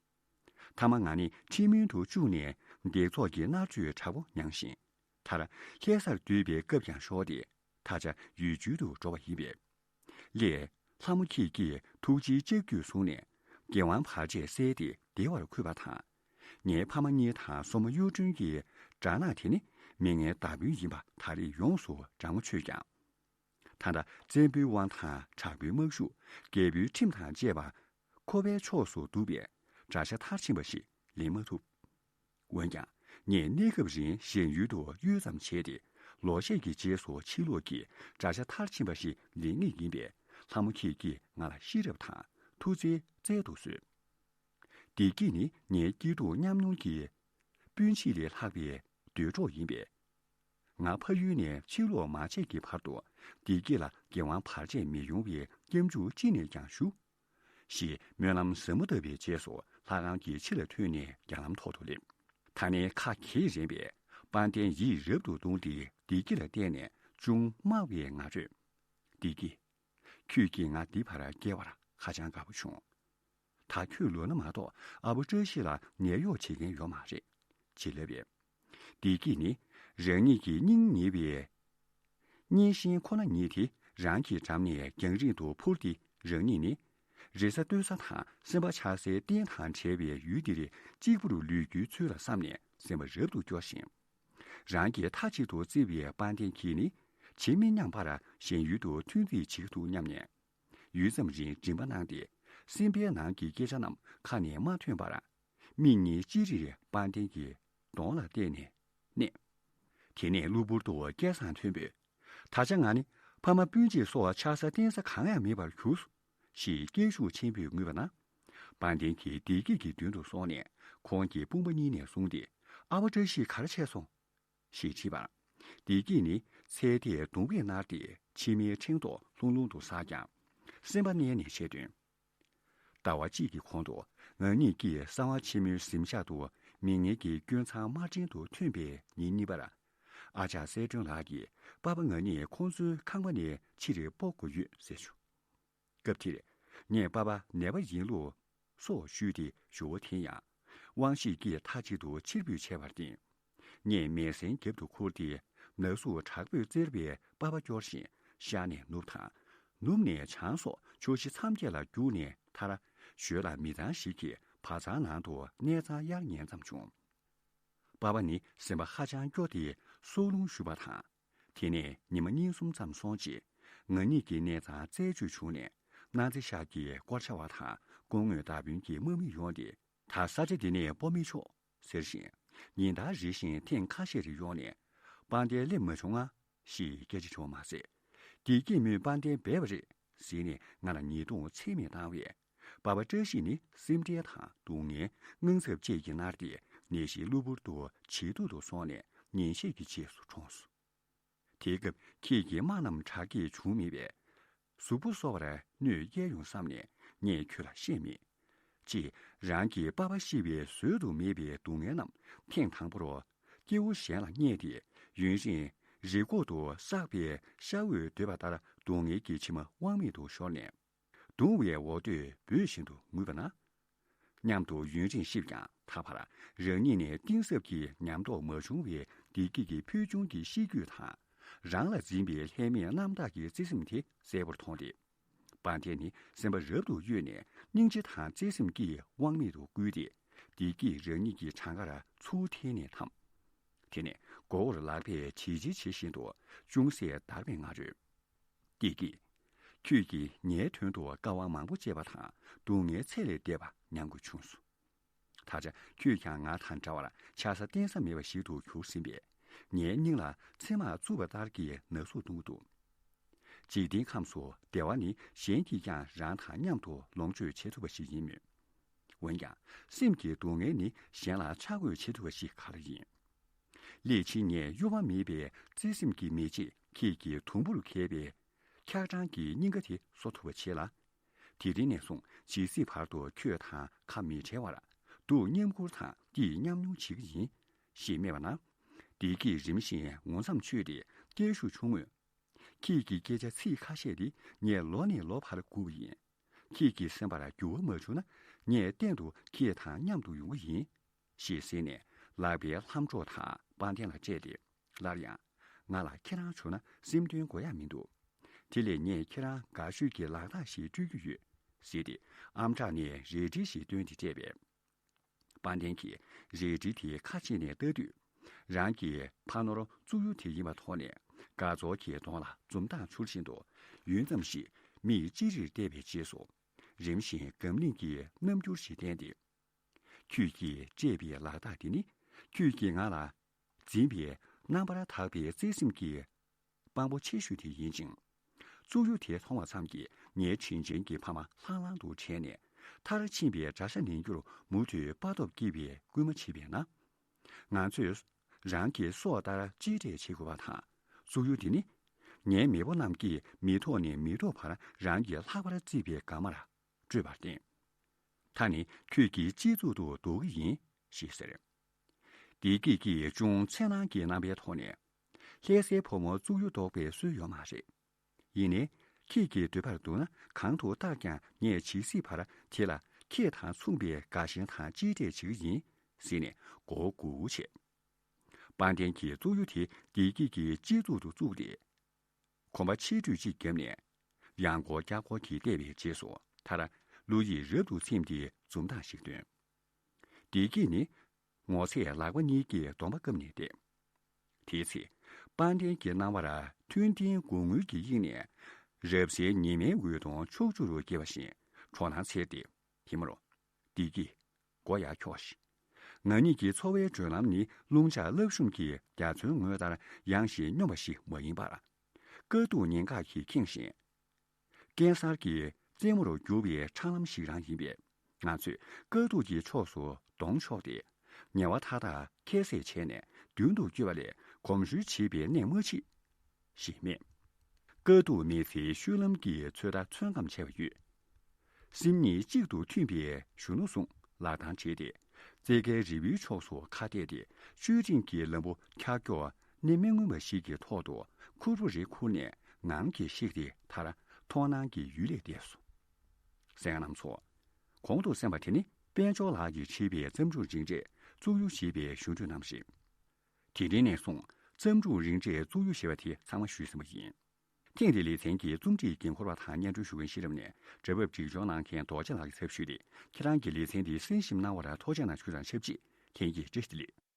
མཐའ་མ་ང་ནི་ཁྲིམས་མུན་དུ་བཅུག་ནས་སྡེ་ཚོགས་ཀྱི་མནར་གཅོད་དྲག་པོ་མྱངས་ཤིང་། མཐར་ལྷ་སར་འདུས་པའི་སྐབས་ཀྱང་ཤོར་ཏེ་ད་ཆ་ཡུལ་བརྒྱུད་དུ་འགྲོ་བ་ཡིན་པས། ལྷ་མོ་ཁྱེད་ཀྱིས་ཐུགས་རྗེའི་ལྕགས་ཀྱུས་བཟུང་ནས་རྒྱལ་དབང་བར་ཆད་སེལ་ཏེ་བདེ་བར་འཁོད་པ་དང་། ངའི་ཕ་མ་གཉིས་དང་སྲུ་མོ་གཡུ་སྒྲོན་གྱི་དགྲ་ནག་དེ་ནི་མི་ངན་བདག་པོའི་ཡིན་པ་ད་རེས་ཡོངས་སུ་དྲང་མོ་ཆོད་ཀྱང་། ད་ལྟ་བཙན་པོའི་དབང་ཐང་དྲག་པོའི་དམག་ཤུགས་རྒྱལ་པོའི་ཁྲིམས་དང་བཅས་པ་ཁོ་པའི་ཕྱོགས་སུ་འདུག་པས་དགྲ་ཤ་མཐར་ཕྱིན་པ་ཞིག་ལེན་མ་ཐུབ། འོན་ཀྱང་ངས་གནས་སྐབས་རིང་གཞན་ཡུལ་དུ་གཡོལ་ཙམ་བྱས་ཏེ་ལོ་ཤས་ཀྱི་རྗེས་སུ་ཕྱིར་ལོག་གིས་དགྲ་ཤ་མཐར་ཕྱིན་པ་ཞིག་ལེན་ངེས་ཡིན་པས་ལྷ་མོ་ཁྱེད་ཀྱིས་ང་ལ་ཤེས་རབ་དང་ཐུགས་བརྩེ་སྩལ་དུ་གསོལ། བདེ་སྐྱིད་ནི་ངའི་སྐྱིད་སྡུག་མཉམ་མྱོང་གི་སྤུན་མཆེད་ལས་ལྷག་པའི་འདོད་གྲོགས་ཡིན་པས། ང་ཕ་ཡུལ་ནས་ཕྱིར་ལོག་མ་བྱས་ཀྱི་བར་དུ་བདེ་སྐྱིད་ལ་རྒྱལ་དབང་བར་ཆད་མི་ཡོང་བའི་སྐྱབས་འཇུག་ཅི་ནས་ཀྱང་ཞུ། ཞེས་སྨོན་ལམ་ཟབ་མོ་བཏབ་པའི་རྗེས་སུ་ལྷ་ཁང་གི་ཕྱི་ལ་ཐོན་ནས་རྒྱ་ལམ་ཐོག་ཏུ་སླེབས། ད་ནི་ཁ་གྱེས་རན་པས་དཔལ་ལྡན་ཡིད་རབ་ཏུ་གདུང་སྟེ་བདེ་སྐྱིད་ལ་བལྟས་ནས་ཅུང་དམའ་བའི་ངང་ནས། བདེ་སྐྱིད། ཁྱོད་ཀྱིས་ང་འདི་བར་བསྐྱལ་བར་ཧ་ཅང་དགའ་པོ་བྱུང་། ད་ཁྱོད་ལོག་ན་མ་གཏོགས་ཨ་ཕོ་བཀྲ་ཤིས་ལ་ནད་གཡོག་བྱེད་མཁན་ཡོད་མ་རེད། ཅེས་ལབ་པས། བདེ་སྐྱིད་ནི་རང་ཉིད་ཀྱི་སྙིང་ཉེ་བའི་གཉེན་གཤིན་ཁོ་ན་ཉིད་དེ་རང་གི་འགྲམ་ནས་རྒྱང་རིང་དུ་འཕུར་ཏེ་རང་ཉིད་ནི་རེ་ས་ལྟོས་ས་དང་སེམས་པ་ཆགས་སའི་རྟེན་དང་བྲལ་བའི་ཡུལ་འདིར་གཅིག་པུར་ལུས་རྒྱུའི་ཚུལ་ལ་བསམ་ནས་སེམས་པ་རབ་ཏུ་སྐྱོ་ཞིང་། རང་གིས་མཐའ་གཅིག་ཏུ་བརྩི་བའི་དཔལ་ལྡན་གྱིས་ནི་ཇི་མི་སྙམ་པར་གཞན་ཡུལ་དུ་ཐོན་རྩིས་བྱེད་ཀྱི་འདུག་སྙམ་ནས། ཡུད་ཙམ་རིང་མགྲིན་པ་གནང་སྟེ་སེམས་པའི་ནང་གི་སྐད་ཆ་རྣམས་ཁ་ནས་མ་ཐོན་པར། མིག་གཉིས་ཅི་རིར་དཔལ་ལྡན་གྱི་གདོང་ལ་བལྟས་ནས་གནས། དེ་ནས་གློ་བུར་དུ་སྐད་གསང་མཐོན་པོས། ད་ཆ་ང་ནི་ཕ་མ་སྤུན་མཆེད་སོགས་ཆགས་ས་བརྟེན་ས་གང་ཡང་མེད་པར་གྱུར། ཞེས་སྐད་ཤུགས་ཆེན་པོས་ངུས་པ་ན། དཔལ་ལྡན་གྱིས་བདེ་སྐྱིད་ཀྱི་མདུན་དུ་སོང་ནས་ཁོང་གི་དཔུང་པ་གཉིས་ནས་བཟུང་སྟེ་ཨ་ཕ་བཀྲ་ཤིས་ག་རེ་བྱས་སོང་། ཞེས་དྲིས་པར། བདེ་སྐྱིད་ནི་ཚལ་དེས་གདུང་བས་མནར་ཏེ་མཆི་མའི་ཕྲེང་རྡོག་ལྷུང་ལྷུང་དུ་ཟག་ཀྱང་། སེམས་པ་མནན་ནས་བྱས་དོན། ཟླ་བ་གཅིག་གི་གོང་དུ་ང་གཉིས་ཀྱིས་གསང་བ་ཆེན་མོའི་གཟིམ་ཤག་ཏུ་མི་ངན་གྱི་སྐྱོན་མཚང་དམར་སྤྲིན་དུ་ཐོན་པའི་ཉིན་གཉིས་པར། ཨ་ཅག་གསལ་སྒྲོན་ལགས་ཀྱིས་པ་ཕ་ང་གཉིས་ཁོང་ཚོའི་ཁང་པ་ནས་ཕྱིར་སྤོ་དགོས་ཡོད་ཟེར་བྱུང་། སྐབས་དེར་ངས་པ་ཕ་ནད་པ་ཡིན་ལུགས་སོགས་ཞུས་ཏེ་ཞུ་བ་དེ་ཡང་དབང་ཤེད་ཀྱིས་མཐའ་གཅིག་ཏུ་ཕྱིར་འབུད་བྱས་པར་བརྟེན། ངས་མལ་སའི་རྒྱབ་ཏུ་ཁུར་ཏེ་ན་ཟུག་དྲག་པོས་གཙེར་བའི་པ་ཕ་སྐྱོར་ཞིང་ཤར་ནས་ནུབ་དང་། ནུབ་ནས་བྱང་སོགས་ཕྱོགས་བཞི་མཚམས་བརྒྱད་ལ་རྒྱུགས་ནས་མཐར་ཞོལ་ལ་མི་ཚང་ཞིག་གི་བག་ཚང་ནང་དུ་གནས་ཚང་གཡར་ཉན་ཙམ་བྱུང་། པ་ཕ་ནི་སེམས་པ་ཧ་ཅང་སྐྱོ་སྟེ་སྲོག་རླུང་ཞུ་བ་དང་། དེ་ནས་ཉི་མ་གཉིས་གསུམ་ཙམ་སོང་རྗེས་ང་གཉིས་ཀྱི་གནས་ཚང་རྩད་གཅོད་བྱུང་ནས་གནའ་རྫས་ཤག་གི་སྐོར་བྱ་བ་དང་སྐུ་ངོ་བདག་དཔོན་གྱི་དམག་མི་ཡོང་སྟེ། ད་ས་ཆ་འདི་ནས་སྤོ་མི་ཆོག་ཟེར་ཞིང་ཉིན་ལྟར་རེ་བཞིན་ཐེངས་ཁ་ཤས་རེ་ཡོང་ནས་དཔལ་ལྡན་སླེབས་མ་བྱུང་ང་ཞེས་སྐད་ཆ་དྲི་བ་མ་ཟད། བདེ་སྐྱིད་མོས་དཔལ་ལྡན་སྦས་པ་རེད་ཟེར་ནས་ང་ལ་ཉེས་རྡུང་ཚད་མེད་བཏང་བས། པ་ཕ་བཀྲ་ཤིས་ནི་སེམས་ཁྲལ་དང་སྡུག་བསྔལ་དངངས་འཚབ་བཅས་ཀྱིས་མནར་ཏེ་ནད་གཞི་གློ་བུར་དུ་ཇེ་སྡུག་ཏུ་སོང་ནས་ཉིན་ཤས་ཀྱི་རྗེས་སུ་གྲོངས་སོ། དེའི་སྐབས་ཁྱེད་ཀྱི་དམག་རྣམས་དྲག་སྐྱེད་བྱུང་མེད་པས། གཟུགས་པོ་གསོ་བར་གནོད་བསྐྱལ་ཡོང་བསམ་ནས་ངས་ཁྱོད་ལ་བཤད་མེད། ཅེས་རང་གི་པ་ཕ་ཤི་བའི་བཟོད་དུ་མེད་པའི་སྡུག་བསྔལ་རྣམས་ཐེངས་དང་པོར་སྐྱེ་བོ་གཞན་ལ་བརྙས་ཏེ་ཡུན་རིང་རི་ཁོག་ཏུ་བསགས་པའི་ཤ་འོད་བརྡོལ་བ་ལྟར་སྡུག་བསྔལ་གྱི་མཆི་མ་དབང་མེད་དུ་ཤོར་ནས། གདུང་བའི་འོ་དོད་འབོད་བཞིན་དུ་ངུས་པ་ན། མཉམ་དུ་ཡུན་རིང་གཤིབས་ཀྱང་ད་བར་རང་ཉིད་ནས་གཏིང་ཟབ་ཀྱི་ཉམས་རྟོགས་མ་བྱུང་བའི་བདེ་སྐྱིད་ཀྱི་ཕུལ་བྱུང་གི་གཤིས་རྒྱུད་དང་། རང་ལ་འཛིན་པའི་ལྷད་མེད་རྣམ་དག་གི་བརྩེ་སེམས་དེ་གསལ་པོར་མཐོང་སྟེ། དཔལ་ལྡན་ནི་སེམས་པ་རབ་ཏུ་གཡོས་ནས་སྙིང་རྗེ་དང་བརྩེ་སེམས་ཀྱིས་དབང་མེད་དུ་བསྐུལ་ཏེ། བདེ་སྐྱིད་རང་ཉིད་ཀྱི་བྲང་ཁར་ཚུར་འཐེན་ནས་འཐམས། དེ་ནས་མགོ་བོར་ལག་པས་བྱིལ་བྱིལ་བྱེད་བཞིན་དུ་ཅུང་ཟད་འདར་བའི་ངང་རོལ། བདེ་སྐྱིད། ཁྱོད་ཀྱིས་ངའི་དོན་དུ་དཀའ་བ་མང་པོ་སྤྱད་པ་དང་སྡུག་བསྔལ་ཚད་ལས་འདས་པ་མྱང་དགོས་བྱུང་སོང་། ད་ཆ་ཁྱོད་ཀྱང་ང་དང་འདྲ་བར་ཆགས་ས་བརྟེན་ས་མེད་པ་ཞིག་ཏུ་གྱུར་ཟིན་པས། ངའི་སྙིང་ལ་ཚེར་མ་བཙུགས་པ་ལྟར་གྱི་ན་ཟུག་གཏོང་གི་འདུག། འཇིག་རྟེན་ཁམས་སུ་བདེ་བ་ནི་གཞན་གྱིས་ཀྱང་རང་དང་མཉམ་དུ་ལོངས་སྤྱོད་བྱེད་ཐུབ་པ་ཞིག་ཡིན་མོད། འོན་ཀྱང་སེམས་ཀྱི་སྡུག་བསྔལ་ནི་གཞན་ལ་ཆ་བགོས་བྱེད་ཐུབ་པ་ཞིག་ག་ལ་ཡིན། སླད་ཕྱིན་ངས་གཡོ་བ་མེད་པའི་བརྩེ་སེམས་ཀྱི་མེ་ལྕེ་ཁྱེད་ཀྱི་དུམ་བུར་གས་པའི་འཁྱག་གྲང་གི་སྙིང་ག་དེ་གསོ་ཐུབ་པ་བྱེད་ལ། དེ་རིང་ནས་བཟུང་ཇི་སྲིད་བར་དུ་ཁྱོད་དང་ཁ་མི་བྲལ་བར་སྡུག་མཉམ་ཁུར་དང་སྐྱིད་མཉམ་མྱོང་བྱེད་ཀྱི་ཡིན། ཞེས་སྨྲས་པ་ན། བདེ་སྐྱིད་རིམ་བཞིན་ངོ་མཚམས་ཆོད་དེ་སྐྱེལ་ཞུ་བྱུང་མོད། ཁྱེད་ཀྱི་སྐད་ཆ་ཚིག་ཁ་ཤས་དེ་ངས་ལོ་ནས་ལོ་བར་སྒུག་པ་ཡིན། ཁྱེད་ཀྱི་སེམས་པར་འགྱུར་བ་མ་བྱུང་ན་ངས་གཏན་དུ་ཁྱེད་དང་མཉམ་དུ་ཡོང་གི་ཡིན། ཞེས་ཟེར་ནས་ལག་པའི་ལྷམ་སྒྲོག་དང་དཔལ་ལྡན་ལ་སྤྲད་དེ། སླར་ཡང་། ང་ལ་ཁྱེད་རང་བྱུང་ན་སེམས་དོན་གོ་ཡ་མི་འདུག། དེ་ལས་ངས་ཁྱེད་རང་དགའ་ཤོས་ཀྱི་ལག་རྟགས་ཤིག་སྤྲོད་རྒྱུ་ཡོད། ཟེར་ཏེ་ཨམ་ཕྲག་ནས་རལ་གྲི་ཞིག་བཏོན་ཏེ་སྤྲད་པས། དཔལ་ལྡན་གྱིས་རལ་གྲི་དེ་ཁ་ཕྱེ་ནས་བལྟ་དུས། རང་གི་ཕ་ནོར་བཙུགས་ཡུལ་དེ་ཡིན་པ་མཐོང་ནས་དགའ་ཚོར་གྱི་གདོང་ལ་འཛུམ་མདངས་འཕྱུར་བཞིན་དུ་ཡུད་ཙམ་ཞིག་མིག་ཅིག་རིར་བལྟས་པའི་རྗེས་སུ། རིམ་བཞིན་སྒམ་བརླིང་གི་རྣམ་འགྱུར་ཞིག་བསྟན་ཏེ། ཁྱོད་ཀྱིས་སྤྲད་པའི་ལག་རྟགས་དེ་ནི་ཁྱོད་ཀྱིས་ང་ལ་འཛིན་པའི་རྣམ་པར་དག་པའི་བརྩེ་སེམས་ཀྱི་དཔང་པོ་ཆེ་ཤོས་དེ་ཡིན་ཅིང་། བཙུགས་ཡུལ་དེ་མཐོང་བ་ཙམ་གྱིས་ངའི་དྲིན་ཅན་གྱི་ཕ་མ་ལྷང་ལྷང་དུ་དྲན་ནས་མཐར་ཕྱིན་པའི་དགྲ་ཤ་ལེན་རྒྱུར་མུ་མཐུད་དཔའ་སྟོབས་བསྐྱེད་པའི་སྐུལ་མ་བྱེད་པས་ན། ང་ཚོས་རང་གི་སྲོག་ལྟར་གཅེས་སྤྲས་བྱེད་དགོས་པ་དང་། བཙུགས་ཡུལ་དེ་ནི་ངའི་མེས་པོ་རྣམས་ཀྱིས་མི་ཐོག་ནས་མི་ཐོག་བར་རང་གི་ལྷག་པར་བརྩིས་པའི་དགའ་མར་སྤྲོད་པར་བརྟེན། ད་ནི་ཁྱོད་ཀྱི་གཅེས་འཛུགས་དུ་འདོགས་ཀྱི་ཡིན། ཞེས་ཟེར། བདེ་སྐྱིད་ཀྱིས་ཅུང་འཚེར་སྣང་གི་རྣམ་པའི་ཐོག་ནས། ལྷ་སའི་བུ་མོ་བཙུགས་ཡུལ་འདོགས་པའི་སྲོལ་ཡོད་མ་རེད། ཡིན་ནའི། ཁྱེད་ཀྱི་འདོད་པར་འདུག་ན་གང་དུ་བཏགས་ཀྱང་ངས་ཇི་སྲིད་བར་དེ་ལ་ཁྱེད་དང་མཚུངས་པའི་དགའ་ཞེན་དང་གཅེས་སྤྲས་བྱེད་ཀྱི་ཡིན། ཟེར་ནས་མགོ་སྒུར་བྱས། དཔལ་ལྡན་གྱིས་བཙུགས་ཡུལ་དེ་བདེ་སྐྱིད་ཀྱི་གཅེས་འཛུགས་སུ་བཙུགས་ཏེ། གོམ་པ་ཕྱིར་སྤྲོད་ཅིག་བརྒྱབ་ནས། ཡང་སྐོར་བསྐྱར་སྐོར་གྱིས་བལྟས་པའི་རྗེས་སུ་མཐར། བློ་ཡིད་རབ་ཏུ་ཚིམས་ཏེ་འཛུམ་མདངས་ཤིག་བཏོན། བདེ་སྐྱིད་ནི། ངོ་ཚས་ལག་པ་གཉིས་ཀྱིས་གདོང་པ་བཀབ་ནས་བསྡད། དེའི་ཚེ། དཔལ་ལྡན་གྱི་རྣ་བར་མཐུན་ལྡན་དགུང་སྔོན་གྱི་དབྱིངས་ནས། རབ་གསལ་ཉི་མའི་འོད་སྟོང་ཕྱོགས་བཅུ་རུ་འགྱེད་པ་བཞིན་དྲོ་སྣང་འཚེར་ཏེ། ཧི་མ་རོ། བདེ་སྐྱིད། མགོ་ཡར་འཁྱོག་ཤིག། ང་གཉིས་ཀྱི་འཚོ་བའི་བགྲོད་ལམ་ནི་རླུང་ལྕགས་རླབས་གཤོམ་གྱི་རྒྱ་མཚོའི་ངོས་ལྟར་ཡངས་ཤིང་སྙོམས་པ་ཞིག་མ་ཡིན་པར། དཀའ་སྡུག་ཉེན་ཁ་གིས་ཁེངས་ཤིང་། ཀན་སར་གྱི་རྩེ་མོར་གྱུར་པའི་འཕྲང་ལམ་ཞིག་རང་ཡིན་པས། ང་ཚོས་དཀའ་སྡུག་གི་ཕྱོགས་སུ་གདོང་ཕྱོགས་ཏེ། ཉེ་བ་མཐའ་དག་ཁྱད་བསད་བྱས་ནས་མདུན་དུ་བསྐྱོད་པ་ལས་གོམ་བགྲོད་བྱེད་པའི་གནས་མ་མཆིས། ཞེས་སྨྲས། དཀའ་སྡུག་མེད་ཚེ་བཤུལ་ལམ་གྱི་ཚོད་ལྟ་ཚོད་བགམ་བྱས་པ་ཡོད། སེམས་ཉིད་གཅིག་ཏུ་མཐུན་པའི་གཞོན་ནུ་ཟུང་ལག་གདང་སྦྲེལ་ཏེ། རྩེ་དཀའི་རི་བོའི་ཕྱོགས་སུ་ཁ་གཏད་དེ་བཤུལ་ཕྲེང་གི་ལམ་བུ་འཁྱག་འཁྱོག་སྣེ་མི་མངོན་པ་ཞིག་གི་ཐོག་ཏུ་ཁུར་པོ་རེ་ཁུར་ནས་ངང་གིས་གཤེགས་ཏེ་མཐར་མཐོང་སྣང་གི་ཡུལ་ལས་འདས་སོ། གསན་མཁན་རྣམ་ཚོ། གོང་དུ་གསན་པ་དེ་ནི་དཔལ་འབྱོར་ལགས་ཀྱིས་བྲིས་པའི་བརྩམས་སྒྲུང་རིང་གྲས་བཙུགས་ཡུལ་ཞེས་པའི་གཞུང་འགྲོས་རྣམས་རེད། དེ་རིང་ནས་བཟུང་བརྩམས་སྒྲུང་རིང་གྲས་བཙུགས་ཡུལ་ཞེས་པ་དེ་ཚང་མ་ཞུས་ཟིན་པ་ཡིན། ཐེངས་འདིའི་ལེ་ཚན་གྱི་རྩོམ་སྒྲིག་འགན་འཁུར་བ་དང་སྙན་སྒྲོན་ཞུ་མཁན་གཤིས་རབ་ནས་སྒྲ་ཕབ་སྒྲིག་སྦྱོར་གནང་མཁན་རྡོ་རྗེ་ལགས་ཀྱི་ཚབ་ཞུས་ཏེ། ཁྱེད་རང་གིས་ལེ་ཚན་འདི་གསན་ཞིབ་གནང་བར་ཐུགས་རྗེ་གནང་ཞུ་དང་ཆབས་ཅིག་ལྷན་རྒྱས་བཀྲ་ཤིས་བདེ་ལེགས།